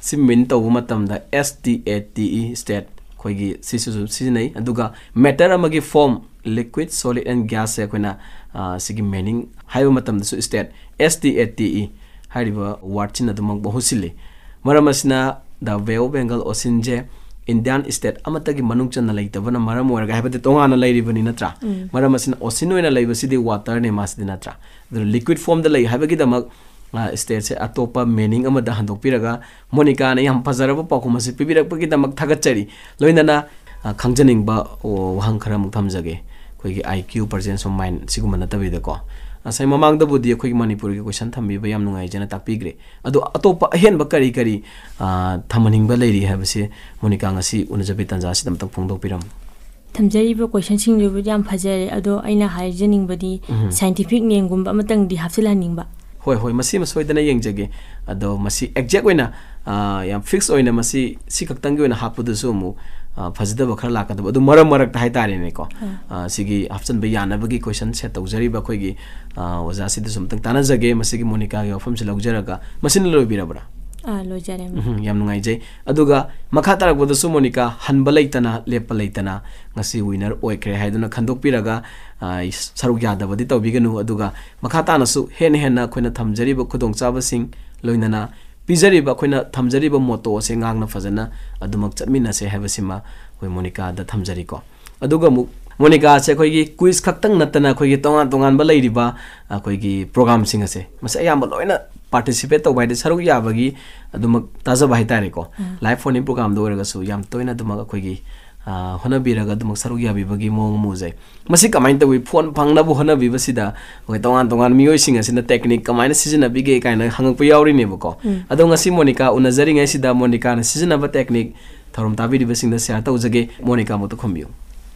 ꯁꯤ ꯃꯤꯟ ꯇꯧꯕ ꯃꯇꯝꯗ S T A T E, state, ꯑꯩꯈꯣꯏꯒꯤ ꯁꯤꯁꯨ ꯑꯗꯨꯝ ꯁꯤꯖꯤꯟꯅꯩ꯫ ꯑꯗꯨꯒ ꯃꯦꯇꯔ ꯑꯃꯒꯤ ꯐꯣꯝ, ꯂꯤꯀ꯭ꯋꯤꯠ, ꯁꯣꯂꯤꯗ ꯑꯦꯟ ꯒ꯭ꯌꯥꯁꯁꯦ ꯑꯩꯈꯣꯏꯅ, ꯑ, ꯁꯤꯒꯤ ꯃꯤꯅꯤꯡ ꯍꯥꯏꯕ ꯃꯇꯝꯗꯁꯨ state, S T A T E ꯍꯥꯏꯔꯤꯕ ꯋꯥꯔꯗꯁꯤꯅ ꯑꯗꯨꯃꯛ ꯃꯍꯨꯠ ꯁꯤꯜꯂꯤ꯫ ꯃꯔꯝ ꯑꯁꯤꯅ, ꯗ ꯕꯦ ꯑꯣꯐ ꯕꯦꯡꯒꯜ ꯑꯣꯁꯤꯟꯁꯦ ꯏꯟꯗꯤꯌꯥꯟ ꯁ꯭ꯇꯦꯠ ꯑꯃꯠꯇꯒꯤ ꯃꯅꯨꯡ ꯆꯟꯅ ꯂꯩꯇꯕꯅ ꯃꯔꯝ ꯑꯣꯏꯔꯒ, ꯍꯥꯏꯕꯗꯤ ꯇꯣꯉꯥꯟꯅ ꯂꯩꯔꯤꯕꯅꯤ ꯅꯠꯇ꯭ꯔꯥ? ꯎꯝ꯫ ꯃꯔꯝ ꯑꯁꯤꯅ ꯑꯣꯁꯤꯟ ꯑꯣꯏꯅ ꯂꯩꯕꯁꯤꯗꯤ ꯋꯥꯇꯔꯅꯦ ꯃꯥꯁꯤꯗꯤ ꯅꯠꯇ꯭ꯔꯥ? ꯑꯗꯨꯅ ꯂꯤꯀ꯭ꯋꯤꯠ ꯐꯣꯝꯗ ꯂꯩ ꯍꯥꯏꯕꯒꯤꯗꯃꯛ, ꯑ, ꯁ꯭ꯇꯦꯠꯁꯦ ꯑꯇꯣꯞꯄ ꯃꯤꯅꯤꯡ ꯑꯃꯗ ꯍꯟꯗꯣꯛꯄꯤꯔꯒ ꯃꯣꯅꯤꯀꯥꯅ ꯌꯥꯝ ꯐꯖꯔꯕ ꯄꯥꯎꯈꯨꯝ ꯑꯁꯤ ꯄꯤꯕꯤꯔꯛꯄꯒꯤꯗꯃꯛ ꯊꯥꯒꯠꯆꯔꯤ꯫ ꯂꯣꯏꯅꯅ, ꯑ, ꯈꯪꯖꯅꯤꯡꯕ, ꯑꯣ, ꯋꯥꯍꯪ ꯈꯔ ꯑꯃꯨꯛ ꯊꯝꯖꯒꯦ꯫ ꯑꯩꯈꯣꯏꯒꯤ I Q, presence of mind ꯁꯤꯒꯨꯝꯕ ꯅꯠꯇꯕꯤꯗꯀꯣ꯫ ꯉꯁꯥꯏ ꯃꯃꯥꯡꯗꯕꯨꯗꯤ ꯑꯩꯈꯣꯏꯒꯤ ꯃꯅꯤꯄꯨꯔꯒꯤ ꯀꯣꯏꯁꯟ ꯊꯝꯕꯤꯕ ꯌꯥꯝ ꯅꯨꯡꯉꯥꯏꯖꯅ ꯇꯥꯛꯄꯤꯈ꯭ꯔꯦ꯫ ꯑꯗꯣ ꯑꯇꯣꯞꯄ ꯑꯍꯦꯟꯕ ꯀꯔꯤ ꯀꯔꯤ, ꯑ, ꯊꯝꯍꯟꯅꯤꯡꯕ ꯂꯩꯔꯤ ꯍꯥꯏꯕꯁꯦ ꯃꯣꯅꯤꯀꯥ ꯉꯁꯤ ꯎꯅꯖꯕꯒꯤ ꯇꯥꯟꯖꯥꯁꯤꯗ ꯑꯃꯇꯪ ꯐꯣꯡꯗꯣꯛꯄꯤꯔꯝꯃꯨ꯫ ꯊꯝꯖꯔꯤꯕ ꯀꯣꯏꯁꯟꯁꯤꯡꯗꯨꯕꯨꯗꯤ ꯌꯥꯝ ꯐꯖꯔꯦ, ꯑꯗꯣ ꯑꯩꯅ ꯍꯥꯏꯖꯅꯤꯡꯕꯗꯤ ꯎꯝ꯫ Scientific name ꯒꯨꯝꯕ ꯑꯃꯇꯪꯗꯤ ꯍꯥꯞꯆꯤꯜꯍꯟꯅꯤꯡꯕ꯫ ꯍꯣꯏ, ꯍꯣꯏ, ꯃꯁꯤꯃ ꯁꯣꯏꯗꯅ ꯌꯦꯡꯖꯒꯦ꯫ ꯑꯗꯣ ꯃꯁꯤ exact ꯑꯣꯏꯅ, ꯑ, ꯌꯥꯝ fix ꯑꯣꯏꯅ ꯃꯁꯤ ꯁꯤ ꯈꯛꯇꯪꯒꯤ ꯑꯣꯏꯅ ꯍꯥꯞꯄꯗꯁꯨ ꯑꯃꯨꯛ, ꯑ, ꯐꯖꯗꯕ ꯈꯔ ꯂꯥꯛꯀꯗꯕ꯫ ꯑꯗꯨ ꯃꯔꯛ ꯃꯔꯛꯇ ꯍꯥꯏꯇꯥꯔꯦꯅꯦꯀꯣ꯫ ꯎꯝ꯫ ꯑ, ꯁꯤꯒꯤ ꯍꯥꯞꯆꯤꯟꯕ ꯌꯥꯅꯕꯒꯤ ꯀꯣꯏꯁꯟ ꯁꯦꯠ ꯇꯧꯖꯔꯤꯕ ꯑꯩꯈꯣꯏꯒꯤ, ꯑ, ꯑꯣꯖꯥꯁꯤꯗꯁꯨ ꯑꯃꯨꯛꯇꯪ ꯇꯥꯟꯅꯖꯒꯦ꯫ ꯃꯁꯤꯒꯤ ꯃꯣꯅꯤꯀꯥꯒꯤ ꯋꯥꯐꯝꯁꯤ ꯂꯧꯖꯔꯒ, ꯃꯁꯤꯅ ꯂꯣꯏꯕꯤꯔꯕ꯭ꯔꯥ? ꯑꯥ, ꯂꯣꯏꯖꯔꯦ꯫ ꯎꯝ, ꯌꯥꯝ ꯅꯨꯡꯉꯥꯏꯖꯩ꯫ ꯑꯗꯨꯒ ꯃꯈꯥ ꯇꯥꯔꯛꯄꯗꯁꯨ ꯃꯣꯅꯤꯀꯥ ꯍꯟꯕ ꯂꯩꯇꯅ, ꯂꯦꯞꯄ ꯂꯩꯇꯅ ꯉꯁꯤ winner ꯑꯣꯏꯈ꯭ꯔꯦ ꯍꯥꯏꯗꯨꯅ ꯈꯟꯗꯣꯛꯄꯤꯔꯒ, ꯑ, ꯁꯔꯨꯛ ꯌꯥꯗꯕꯗꯤ ꯇꯧꯕꯤꯒꯅꯨ꯫ ꯑꯗꯨꯒ ꯃꯈꯥ ꯇꯥꯅꯁꯨ ꯍꯦꯟꯅ ꯍꯦꯟꯅ ꯑꯩꯈꯣꯏꯅ ꯊꯝꯖꯔꯤꯕ ꯈꯨꯗꯣꯡꯆꯥꯕꯁꯤꯡ, ꯂꯣꯏꯅꯅ ꯄꯤꯖꯔꯤꯕ, ꯑꯩꯈꯣꯏꯅ ꯊꯝꯖꯔꯤꯕ motto ꯑꯁꯦ ꯉꯥꯛꯅ ꯐꯖꯅ ꯑꯗꯨꯃꯛ ꯆꯠꯃꯤꯟꯅꯁꯦ ꯍꯥꯏꯕꯁꯤꯃ ꯑꯩꯈꯣꯏ ꯃꯣꯅꯤꯀꯥꯗ ꯊꯝꯖꯔꯤꯀꯣ꯫ ꯑꯗꯨꯒ ꯑꯃꯨꯛ ꯃꯣꯅꯤꯀꯥꯁꯦ ꯑꯩꯈꯣꯏꯒꯤ quiz ꯈꯛꯇꯪ ꯅꯠꯇꯅ ꯑꯩꯈꯣꯏꯒꯤ ꯇꯣꯉꯥꯟ ꯇꯣꯉꯥꯟꯕ ꯂꯩꯔꯤꯕ ꯑꯩꯈꯣꯏꯒꯤ program ꯁꯤꯡ ꯑꯁꯦ, ꯃꯁꯤ ꯑꯌꯥꯝꯕ ꯂꯣꯏꯅ participate ꯇꯧꯕ ꯍꯥꯏꯗꯤ ꯁꯔꯨꯛ ꯌꯥꯕꯒꯤ ꯑꯗꯨꯃꯛ ꯇꯥꯖꯕ ꯍꯥꯏꯇꯥꯔꯦꯀꯣ꯫ ꯎꯝ꯫ Live phone in program ꯗ ꯑꯣꯏꯔꯒꯁꯨ ꯌꯥꯝ ꯇꯣꯏꯅ ꯑꯗꯨꯃꯛ ꯑꯩꯈꯣꯏꯒꯤ, ꯑ, ꯍꯣꯠꯅꯕꯤꯔꯒ ꯑꯗꯨꯃꯛ ꯁꯔꯨꯛ ꯌꯥꯕꯤꯕꯒꯤ ꯃꯑꯣꯡ ꯑꯃ ꯎꯖꯩ꯫ ꯃꯁꯤ ꯀꯃꯥꯏꯅ ꯇꯧꯏ? Phone ꯐꯪꯅꯕ ꯍꯣꯠꯅꯕꯤꯕꯁꯤꯗ ꯑꯩꯈꯣꯏ ꯇꯣꯉꯥꯟ ꯇꯣꯉꯥꯟꯕ ꯃꯤꯑꯣꯏꯁꯤꯡ ꯑꯁꯤꯅ technique ꯀꯃꯥꯏꯅ ꯁꯤꯖꯤꯟꯅꯕꯤꯒꯦ ꯀꯥꯏꯅ ꯍꯪꯉꯛꯄ ꯌꯥꯎꯔꯤꯅꯦꯕꯀꯣ꯫ ꯎꯝ꯫ ꯑꯗꯣ ꯉꯁꯤ ꯃꯣꯅꯤꯀꯥ ꯎꯅꯖꯔꯤꯉꯩꯁꯤꯗ ꯃꯣꯅꯤꯀꯥꯅ ꯁꯤꯖꯤꯟꯅꯕ technique ꯊꯧꯔꯝ ꯇꯥꯕꯤꯔꯤꯕꯁꯤꯡꯗ share ꯇꯧꯖꯒꯦ꯫ ꯃꯣꯅꯤꯀꯥ ꯑꯃꯨꯛꯇ ꯈꯨꯝꯕꯤꯌꯨ꯫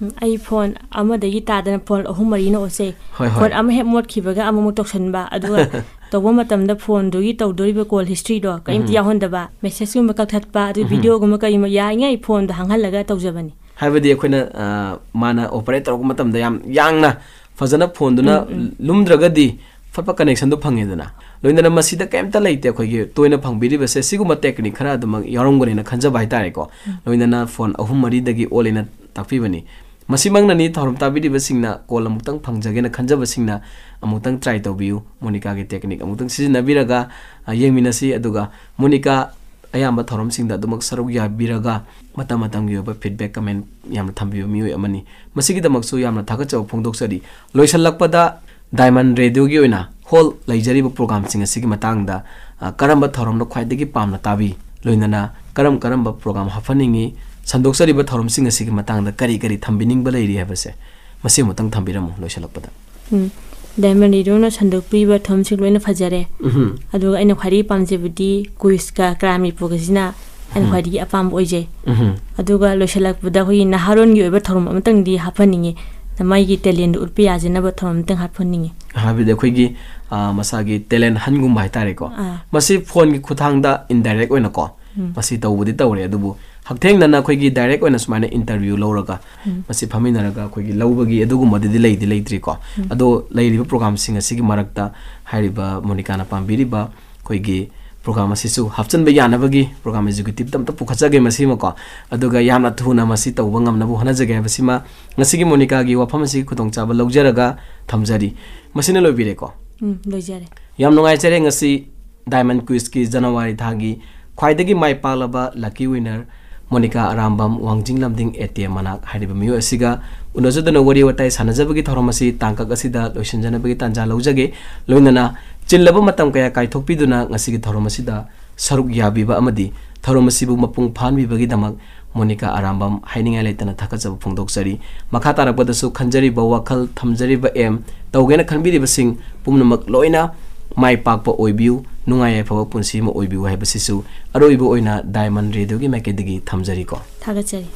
ꯎꯝ, ꯑꯩ phone ꯑꯃꯗꯒꯤ ꯇꯥꯗꯅ phone ꯑꯍꯨꯝ ꯃꯔꯤꯅ ꯑꯣꯠꯆꯩ꯫ ꯍꯣꯏ, ꯍꯣꯏ꯫ Phone ꯑꯃ ꯍꯦꯛ ꯃꯣꯠꯈꯤꯕꯒ ꯑꯃꯃꯨꯛ ꯇꯧꯁꯟꯕ, ꯑꯗꯨꯒ ꯇꯧꯕ ꯃꯇꯝꯗ phone ꯗꯨꯒꯤ ꯇꯧꯗꯣꯔꯤꯕ call history ꯗꯣ ꯀꯔꯤꯝꯇ ꯎꯝ꯫ ꯌꯥꯎꯍꯟꯗꯕ, message ꯀꯨꯝꯕ ꯀꯛꯊꯠꯄ, ꯑꯗꯨ ꯎꯝ꯫ Video ꯒꯨꯝꯕ ꯀꯔꯤꯒꯨꯝꯕ ꯌꯥꯔꯤꯉꯩ phone ꯗꯣ ꯍꯥꯡꯍꯜꯂꯒ ꯇꯧꯖꯕꯅꯤ꯫ ꯍꯥꯏꯕꯗꯤ ꯑꯩꯈꯣꯏꯅ, ꯑ, ꯃꯥꯅ operate ꯇꯧꯔꯛꯄ ꯃꯇꯝꯗ ꯌꯥꯝ ꯌꯥꯡꯅ ꯐꯖꯅ phone ꯗꯨꯅ ꯎꯝ, ꯎꯝ꯫ ꯂꯨꯝꯗ꯭ꯔꯒꯗꯤ ꯐꯠ ꯐꯠ connection ꯗꯣ ꯐꯪꯉꯦꯗꯅ꯫ ꯂꯣꯏꯅꯅ ꯃꯁꯤꯗ ꯀꯩꯝꯇ ꯂꯩꯇꯦ, ꯑꯩꯈꯣꯏꯒꯤ ꯇꯣꯏꯅ ꯐꯪꯕꯤꯔꯤꯕꯁꯦ ꯁꯤꯒꯨꯝꯕ technique ꯈꯔ ꯑꯗꯨꯃꯛ ꯌꯥꯎꯔꯝꯒꯅꯦꯅ ꯈꯟꯖꯕ ꯍꯥꯏꯇꯥꯔꯦꯀꯣ꯫ ꯎꯝ꯫ ꯂꯣꯏꯅꯅ phone ꯑꯍꯨꯝ ꯃꯔꯤꯗꯒꯤ ꯑꯣꯜꯂꯦꯅ ꯇꯥꯛꯄꯤꯕꯅꯤ꯫ ꯃꯁꯤꯃꯛꯅꯅꯤ ꯊꯧꯔꯝ ꯇꯥꯕꯤꯔꯤꯕꯁꯤꯡꯅ call ꯑꯃꯨꯛꯇꯪ ꯐꯪꯖꯒꯦꯅ ꯈꯟꯖꯕꯁꯤꯡꯅ ꯑꯃꯨꯛꯇꯪ try ꯇꯧꯕꯤꯌꯨ꯫ ꯃꯣꯅꯤꯀꯥꯒꯤ technique ꯑꯃꯨꯛꯇꯪ ꯁꯤꯖꯤꯟꯅꯕꯤꯔꯒ, ꯑ, ꯌꯦꯡꯃꯤꯟꯅꯁꯤ꯫ ꯑꯗꯨꯒ ꯃꯣꯅꯤꯀꯥ ꯑꯌꯥꯝꯕ ꯊꯧꯔꯝꯁꯤꯡꯗ ꯑꯗꯨꯃꯛ ꯁꯔꯨꯛ ꯌꯥꯕꯤꯔꯒ ꯃꯇꯝ ꯃꯇꯝꯒꯤ ꯑꯣꯏꯕ feedback comment ꯌꯥꯝꯅ ꯊꯝꯕꯤꯕ ꯃꯤꯑꯣꯏ ꯑꯃꯅꯤ꯫ ꯃꯁꯤꯒꯤꯗꯃꯛꯁꯨ ꯌꯥꯝꯅ ꯊꯥꯒꯠꯆꯕ ꯐꯣꯡꯗꯣꯛꯆꯔꯤ꯫ ꯂꯣꯏꯁꯤꯜꯂꯛꯄꯗ Diamond Radioꯒꯤ ꯑꯣꯏꯅ ꯍꯣꯜ ꯂꯩꯖꯔꯤꯕ programꯁꯤꯡ ꯑꯁꯤꯒꯤ ꯃꯇꯥꯡꯗ, ꯑ, ꯀꯔꯝꯕ ꯊꯧꯔꯝꯅ ꯈ꯭ꯋꯥꯏꯗꯒꯤ ꯄꯥꯝꯅ ꯇꯥꯕꯤ? ꯂꯣꯏꯅꯅ ꯀꯔꯝ ꯀꯔꯝꯕ program ꯍꯥꯞꯍꯟꯅꯤꯡꯉꯤ? ꯁꯟꯗꯣꯛꯆꯔꯤꯕ ꯊꯧꯔꯝꯁꯤꯡ ꯑꯁꯤꯒꯤ ꯃꯇꯥꯡꯗ ꯀꯔꯤ ꯀꯔꯤ ꯊꯝꯕꯤꯅꯤꯡꯕ ꯂꯩꯔꯤ ꯍꯥꯏꯕꯁꯦ ꯃꯁꯤ ꯑꯃꯨꯛꯇꯪ ꯊꯝꯕꯤꯔꯝꯃꯨ ꯂꯣꯏꯁꯤꯜꯂꯛꯄꯗ꯫ ꯎꯝ꯫ Diamond Radioꯅ ꯁꯟꯗꯣꯛꯄꯤꯕ ꯊꯧꯔꯝꯁꯤꯡ ꯂꯣꯏꯅ ꯐꯖꯔꯦ꯫ ꯎꯝꯍꯨꯝ꯫ ꯑꯗꯨꯒ ꯑꯩꯅ ꯈ꯭ꯋꯥꯏꯗꯒꯤ ꯄꯥꯝꯖꯕꯗꯤ quizꯀ crime reportꯀꯁꯤꯅ ꯑꯩꯅ ꯎꯝ꯫ ꯈ꯭ꯋꯥꯏꯗꯒꯤ ꯑꯄꯥꯝꯕ ꯑꯣꯏꯖꯩ꯫ ꯎꯝꯍꯨꯝ꯫ ꯑꯗꯨꯒ ꯂꯣꯏꯁꯤꯜꯂꯛꯄꯗ ꯑꯩꯈꯣꯏꯒꯤ ꯅꯍꯥꯔꯣꯟꯒꯤ ꯑꯣꯏꯕ ꯊꯧꯔꯝ ꯑꯃꯇꯪꯗꯤ ꯍꯥꯞꯍꯟꯅꯤꯡꯉꯤ꯫ ꯃꯥꯒꯤ talentꯗꯨ ꯎꯠꯄ ꯌꯥꯖꯅꯕ ꯊꯧꯔꯝ ꯑꯃꯇꯪ ꯍꯥꯞꯍꯟꯅꯤꯡꯉꯤ꯫ ꯍꯥꯏꯕꯗꯤ ꯑꯩꯈꯣꯏꯒꯤ, ꯑ, ꯃꯁꯥꯒꯤ talent huntꯒꯨꯝꯕ ꯍꯥꯏꯇꯥꯔꯦꯀꯣ꯫ ꯑꯥ꯫ ꯃꯁꯤ phoneꯒꯤ ꯈꯨꯠꯊꯥꯡꯗ indirect ꯑꯣꯏꯅꯀꯣ, ꯎꯝ꯫ ꯃꯁꯤ ꯇꯧꯕꯗꯤ ꯇꯧꯔꯦ, ꯑꯗꯨꯕꯨ ꯍꯛꯊꯦꯡꯅꯅ ꯑꯩꯈꯣꯏꯒꯤ direct ꯑꯣꯏꯅ ꯁꯨꯃꯥꯏꯅ interview ꯂꯧꯔꯒ ꯎꯝ꯫ ꯃꯁꯤ ꯐꯝꯃꯤꯟꯅꯔꯒ ꯑꯩꯈꯣꯏꯒꯤ ꯂꯧꯕꯒꯤ ꯑꯗꯨꯒꯨꯝꯕꯗꯨꯗꯤ ꯂꯩꯗꯤ ꯂꯩꯇ꯭ꯔꯤꯀꯣ꯫ ꯎꯝ꯫ ꯑꯗꯣ ꯂꯩꯔꯤꯕ programꯁꯤꯡ ꯑꯁꯤꯒꯤ ꯃꯔꯛꯇ ꯍꯥꯏꯔꯤꯕ ꯃꯣꯅꯤꯀꯥꯅ ꯄꯥꯝꯕꯤꯔꯤꯕ ꯑꯩꯈꯣꯏꯒꯤ program ꯑꯁꯤꯁꯨ ꯍꯥꯞꯆꯤꯟꯕ ꯌꯥꯅꯕꯒꯤ program executiveꯇ ꯑꯝꯇ ꯄꯨꯈꯠꯆꯒꯦ ꯃꯁꯤꯃꯀꯣ꯫ ꯑꯗꯨꯒ ꯌꯥꯝꯅ ꯊꯨꯅ ꯃꯁꯤ ꯇꯧꯕ ꯉꯝꯅꯕ ꯍꯣꯠꯅꯖꯒꯦ ꯍꯥꯏꯕꯁꯤꯃ ꯉꯁꯤꯒꯤ ꯃꯣꯅꯤꯀꯥꯒꯤ ꯋꯥꯐꯝ ꯑꯁꯤꯒꯤ ꯈꯨꯗꯣꯡꯆꯥꯕ ꯂꯧꯖꯔꯒ ꯊꯝꯖꯔꯤ꯫ ꯃꯁꯤꯅ ꯂꯣꯏꯕꯤꯔꯦꯀꯣ? ꯎꯝ, ꯂꯣꯏꯖꯔꯦ꯫ ꯌꯥꯝ ꯅꯨꯡꯉꯥꯏꯖꯔꯦ ꯉꯁꯤ Diamond Quizꯀꯤ January ꯊꯥꯒꯤ ꯈ꯭ꯋꯥꯏꯗꯒꯤ ꯃꯥꯏ ꯄꯥꯛꯂꯕ lucky winner ꯃꯣꯅꯤꯀꯥ ꯑꯔꯥꯝꯕꯝ, ꯋꯥꯡꯖꯤꯡ ꯂꯝꯗꯤꯡ ATM ꯃꯅꯥꯛ ꯍꯥꯏꯔꯤꯕ ꯃꯤꯑꯣꯏ ꯑꯁꯤꯒ ꯎꯅꯖꯗꯨꯅ ꯋꯥꯔꯤ ꯋꯥꯇꯥꯏ ꯁꯥꯟꯅꯖꯕꯒꯤ ꯊꯧꯔꯝ ꯑꯁꯤ ꯇꯥꯡꯀꯛ ꯑꯁꯤꯗ ꯂꯣꯏꯁꯤꯟꯖꯅꯕꯒꯤ ꯇꯥꯟꯖꯥ ꯂꯧꯖꯒꯦ꯫ ꯂꯣꯏꯅꯅ ꯆꯤꯜꯂꯕ ꯃꯇꯝ ꯀꯌꯥ ꯀꯥꯏꯊꯣꯛꯄꯤꯗꯨꯅ ꯉꯁꯤꯒꯤ ꯊꯧꯔꯝ ꯑꯁꯤꯗ ꯁꯔꯨꯛ ꯌꯥꯕꯤꯕ ꯑꯃꯗꯤ ꯊꯧꯔꯝ ꯑꯁꯤꯕꯨ ꯃꯄꯨꯡ ꯐꯥꯍꯟꯕꯤꯕꯒꯤꯗꯃꯛ ꯃꯣꯅꯤꯀꯥ ꯑꯔꯥꯝꯕꯝ ꯍꯥꯏꯅꯤꯡꯉꯥꯏ ꯂꯩꯇꯅ ꯊꯥꯒꯠꯆꯕ ꯐꯣꯡꯗꯣꯛꯆꯔꯤ꯫ ꯃꯈꯥ ꯇꯥꯔꯛꯄꯗꯁꯨ ꯈꯟꯖꯔꯤꯕ ꯋꯥꯈꯜ, ꯊꯝꯖꯔꯤꯕ aim, ꯇꯧꯒꯦꯅ ꯈꯟꯕꯤꯔꯤꯕꯁꯤꯡ ꯄꯨꯝꯅꯃꯛ ꯂꯣꯏꯅ ꯃꯥꯏ ꯄꯥꯛꯄ ꯑꯣꯏꯕꯤꯌꯨ, ꯅꯨꯡꯉꯥꯏ ꯌꯥꯏꯐꯕ ꯄꯨꯟꯁꯤ ꯑꯃ ꯑꯣꯏꯕꯤꯌꯨ ꯍꯥꯏꯕꯁꯤꯁꯨ ꯑꯔꯣꯏꯕ ꯑꯣꯏꯅ Diamond Radioꯒꯤ ꯃꯥꯏꯀꯩꯗꯒꯤ ꯊꯝꯖꯔꯤꯀꯣ꯫ ꯊꯥꯒꯠꯆꯔꯤ꯫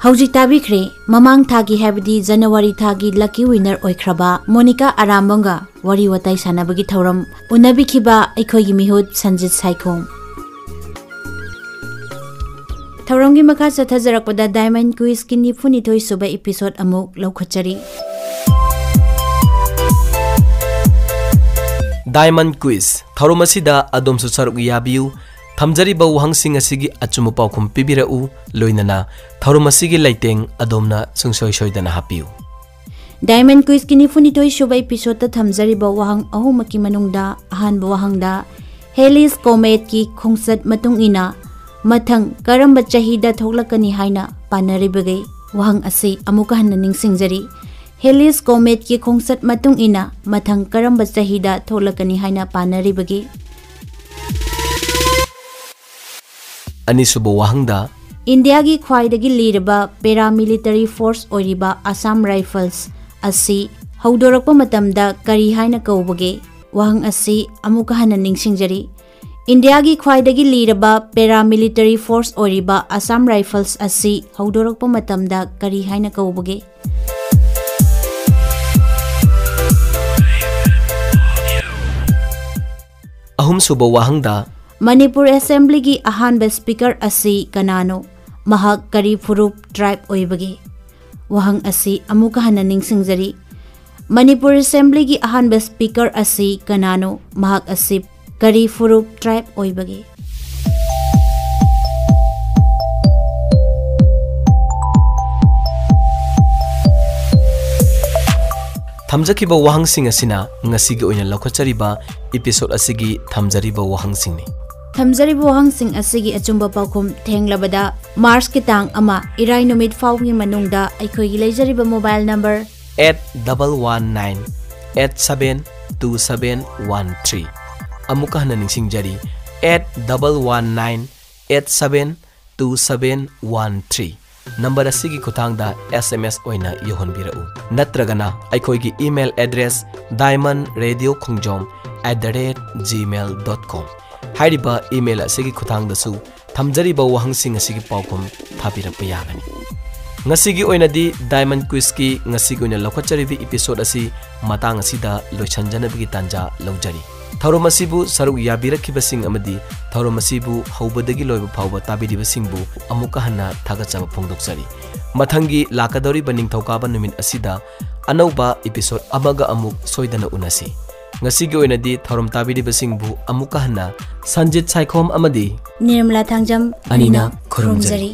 ꯍꯧꯖꯤꯛ ꯇꯥꯕꯤꯈ꯭ꯔꯦ, ꯃꯃꯥꯡ ꯊꯥꯒꯤ ꯍꯥꯏꯕꯗꯤ January ꯊꯥꯒꯤ lucky winner ꯑꯣꯏꯈ꯭ꯔꯕ ꯃꯣꯅꯤꯀꯥ ꯑꯔꯥꯝꯕꯝꯒ ꯋꯥꯔꯤ ꯋꯥꯇꯥꯏ ꯁꯥꯟꯅꯕꯒꯤ ꯊꯧꯔꯝ ꯎꯅꯕꯤꯈꯤꯕ ꯑꯩꯈꯣꯏꯒꯤ ꯃꯤꯍꯨꯠ ꯁꯟꯖꯤꯠ ꯁꯥꯏꯈꯣꯝ꯫ ꯊꯧꯔꯝꯒꯤ ꯃꯈꯥ ꯆꯠꯊꯖꯔꯛꯄꯗ Diamond Quizꯀꯤ ꯅꯤꯐꯨ ꯅꯤꯊꯣꯏ ꯁꯨꯕ episode ꯑꯃꯨꯛ ꯂꯧꯈꯠꯆꯔꯤ꯫ Diamond Quiz ꯊꯧꯔꯝ ꯑꯁꯤꯗ ꯑꯗꯣꯝꯁꯨ ꯁꯔꯨꯛ ꯌꯥꯕꯤꯌꯨ꯫ ꯊꯝꯖꯔꯤꯕ ꯋꯥꯍꯪꯁꯤꯡ ꯑꯁꯤꯒꯤ ꯑꯆꯨꯝꯕ ꯄꯥꯎꯈꯨꯝ ꯄꯤꯕꯤꯔꯛꯎ, ꯂꯣꯏꯅꯅ ꯊꯧꯔꯝ ꯑꯁꯤꯒꯤ ꯂꯩꯇꯦꯡ ꯑꯗꯣꯝꯅ ꯁꯨꯡꯁꯣꯏ ꯁꯣꯏꯗꯅ ꯍꯥꯞꯄꯤꯌꯨ꯫ Diamond Quizꯀꯤ ꯅꯤꯐꯨꯅꯤꯊꯣꯏ ꯁꯨꯕ episodeꯇ ꯊꯝꯖꯔꯤꯕ ꯋꯥꯍꯪ ꯑꯍꯨꯝꯃꯛꯀꯤ ꯃꯅꯨꯡꯗ ꯑꯍꯥꯟꯕ ꯋꯥꯍꯪꯗ, Halley's Cometꯀꯤ ꯈꯣꯡꯆꯠ ꯃꯇꯨꯡ ꯏꯟꯅ ꯃꯊꯪ ꯀꯔꯝꯕ ꯆꯍꯤꯗ ꯊꯣꯛꯂꯛꯀꯅꯤ ꯍꯥꯏꯅ ꯄꯥꯅꯔꯤꯕꯒꯦ? ꯋꯥꯍꯪ ꯑꯁꯤ ꯑꯃꯨꯛꯀ ꯍꯟꯅ ꯅꯤꯡꯁꯤꯡꯖꯔꯤ꯫ Halley's Cometꯀꯤ ꯈꯣꯡꯆꯠ ꯃꯇꯨꯡ ꯏꯟꯅ ꯃꯊꯪ ꯀꯔꯝꯕ ꯆꯍꯤꯗ ꯊꯣꯛꯂꯛꯀꯅꯤ ꯍꯥꯏꯅ ꯄꯥꯅꯔꯤꯕꯒꯦ? ꯑꯅꯤꯁꯨꯕ ꯋꯥꯍꯪꯗ, ꯏꯟꯗꯤꯌꯥꯒꯤ ꯈ꯭ꯋꯥꯏꯗꯒꯤ ꯂꯤꯔꯕ paramilitary force ꯑꯣꯏꯔꯤꯕ Assam Rifles ꯑꯁꯤ ꯍꯧꯗꯣꯔꯛꯄ ꯃꯇꯝꯗ ꯀꯔꯤ ꯍꯥꯏꯅ ꯀꯧꯕꯒꯦ? ꯋꯥꯍꯪ ꯑꯁꯤ ꯑꯃꯨꯛꯀ ꯍꯟꯅ ꯅꯤꯡꯁꯤꯡꯖꯔꯤ꯫ ꯏꯟꯗꯤꯌꯥꯒꯤ ꯈ꯭ꯋꯥꯏꯗꯒꯤ ꯂꯤꯔꯕ paramilitary force ꯑꯣꯏꯔꯤꯕ Assam Rifles ꯑꯁꯤ ꯍꯧꯗꯣꯔꯛꯄ ꯃꯇꯝꯗ ꯀꯔꯤ ꯍꯥꯏꯅ ꯀꯧꯕꯒꯦ? ꯑꯍꯨꯝꯁꯨꯕ ꯋꯥꯍꯪꯗ, ꯃꯅꯤꯄꯨꯔ Assemblyꯒꯤ ꯑꯍꯥꯟꯕ Speaker ꯑꯁꯤ ꯀꯅꯥꯅꯣ? ꯃꯍꯥꯛ ꯀꯔꯤ ꯐꯨꯔꯨꯞ, tribe, ꯑꯣꯏꯕꯒꯦ? ꯋꯥꯍꯪ ꯑꯁꯤ ꯑꯃꯨꯛꯀ ꯍꯟꯅ ꯅꯤꯡꯁꯤꯡꯖꯔꯤ꯫ ꯃꯅꯤꯄꯨꯔ Assemblyꯒꯤ ꯑꯍꯥꯟꯕ Speaker ꯑꯁꯤ ꯀꯅꯥꯅꯣ? ꯃꯍꯥꯛ ꯑꯁꯤ ꯀꯔꯤ ꯐꯨꯔꯨꯞ, tribe, ꯑꯣꯏꯕꯒꯦ? ꯊꯝꯖꯈꯤꯕ ꯋꯥꯍꯪꯁꯤꯡ ꯑꯁꯤꯅ ꯉꯁꯤꯒꯤ ꯑꯣꯏꯅ ꯂꯧꯈꯠꯆꯔꯤꯕ episode ꯑꯁꯤꯒꯤ ꯊꯝꯖꯔꯤꯕ ꯋꯥꯍꯪꯁꯤꯡꯅꯤ꯫ ꯊꯝꯖꯔꯤꯕ ꯋꯥꯍꯪꯁꯤꯡ ꯑꯁꯤꯒꯤ ꯑꯆꯨꯝꯕ ꯄꯥꯎꯈꯨꯝ ꯊꯦꯡꯂꯕꯗ Marchꯀꯤ ꯇꯥꯡ ꯑꯃ, ꯏꯔꯥꯏ ꯅꯨꯃꯤꯠ ꯐꯥꯎꯕꯒꯤ ꯃꯅꯨꯡꯗ ꯑꯩꯈꯣꯏꯒꯤ ꯂꯩꯖꯔꯤꯕ mobile number eight double one nine eight seven two seven one three꯫ ꯑꯃꯨꯛꯀ ꯍꯟꯅ ꯅꯤꯡꯁꯤꯡꯖꯔꯤ, eight double one nine eight seven two seven one three꯫ Number ꯑꯁꯤꯒꯤ ꯈꯨꯠꯊꯥꯡꯗ S M S ꯑꯣꯏꯅ ꯌꯧꯍꯟꯕꯤꯔꯛꯎ, ꯅꯠꯇ꯭ꯔꯒꯅ ꯑꯩꯈꯣꯏꯒꯤ email address diamond radio khongjom at the rate gmail dot com ꯍꯥꯏꯔꯤꯕ email ꯑꯁꯤꯒꯤ ꯈꯨꯠꯊꯥꯡꯗꯁꯨ ꯊꯝꯖꯔꯤꯕ ꯋꯥꯍꯪꯁꯤꯡ ꯑꯁꯤꯒꯤ ꯄꯥꯎꯈꯨꯝ ꯊꯥꯕꯤꯔꯛꯄ ꯌꯥꯒꯅꯤ꯫ ꯉꯁꯤꯒꯤ ꯑꯣꯏꯅꯗꯤ Diamond Quizꯀꯤ ꯉꯁꯤꯒꯤ ꯑꯣꯏꯅ ꯂꯧꯈꯠꯆꯔꯤꯕ episode ꯑꯁꯤ ꯃꯇꯥꯡ ꯑꯁꯤꯗ ꯂꯣꯏꯁꯤꯟꯖꯅꯕꯒꯤ ꯇꯥꯟꯖꯥ ꯂꯧꯖꯔꯤ꯫ ꯊꯧꯔꯝ ꯑꯁꯤꯕꯨ ꯁꯔꯨꯛ ꯌꯥꯕꯤꯔꯛꯈꯤꯕꯁꯤꯡ ꯑꯃꯗꯤ ꯊꯧꯔꯝ ꯑꯁꯤꯕꯨ ꯍꯧꯕꯗꯒꯤ ꯂꯣꯏꯕ ꯐꯥꯎꯕ ꯇꯥꯕꯤꯔꯤꯕꯁꯤꯡꯕꯨ ꯑꯃꯨꯛꯀ ꯍꯟꯅ ꯊꯥꯒꯠꯆꯕ ꯐꯣꯡꯗꯣꯛꯆꯔꯤ꯫ ꯃꯊꯪꯒꯤ ꯂꯥꯛꯀꯗꯧꯔꯤꯕ ꯅꯤꯡꯊꯧꯀꯥꯕ ꯅꯨꯃꯤꯠ ꯑꯁꯤꯗ ꯑꯅꯧꯕ episode ꯑꯃꯒ ꯑꯃꯨꯛ ꯁꯣꯏꯗꯅ ꯎꯅꯁꯤ꯫ ꯉꯁꯤꯒꯤ ꯑꯣꯏꯅꯗꯤ ꯊꯧꯔꯝ ꯇꯥꯕꯤꯔꯤꯕꯁꯤꯡꯕꯨ ꯑꯃꯨꯛꯀ ꯍꯟꯅ ꯁꯟꯖꯤꯠ ꯁꯥꯏꯈꯣꯝ ꯑꯃꯗꯤ ꯅꯤꯔꯃꯂꯥ ꯊꯥꯡꯖꯝ ꯑꯅꯤꯅ ꯈꯨꯔꯨꯝꯖꯔꯤ꯫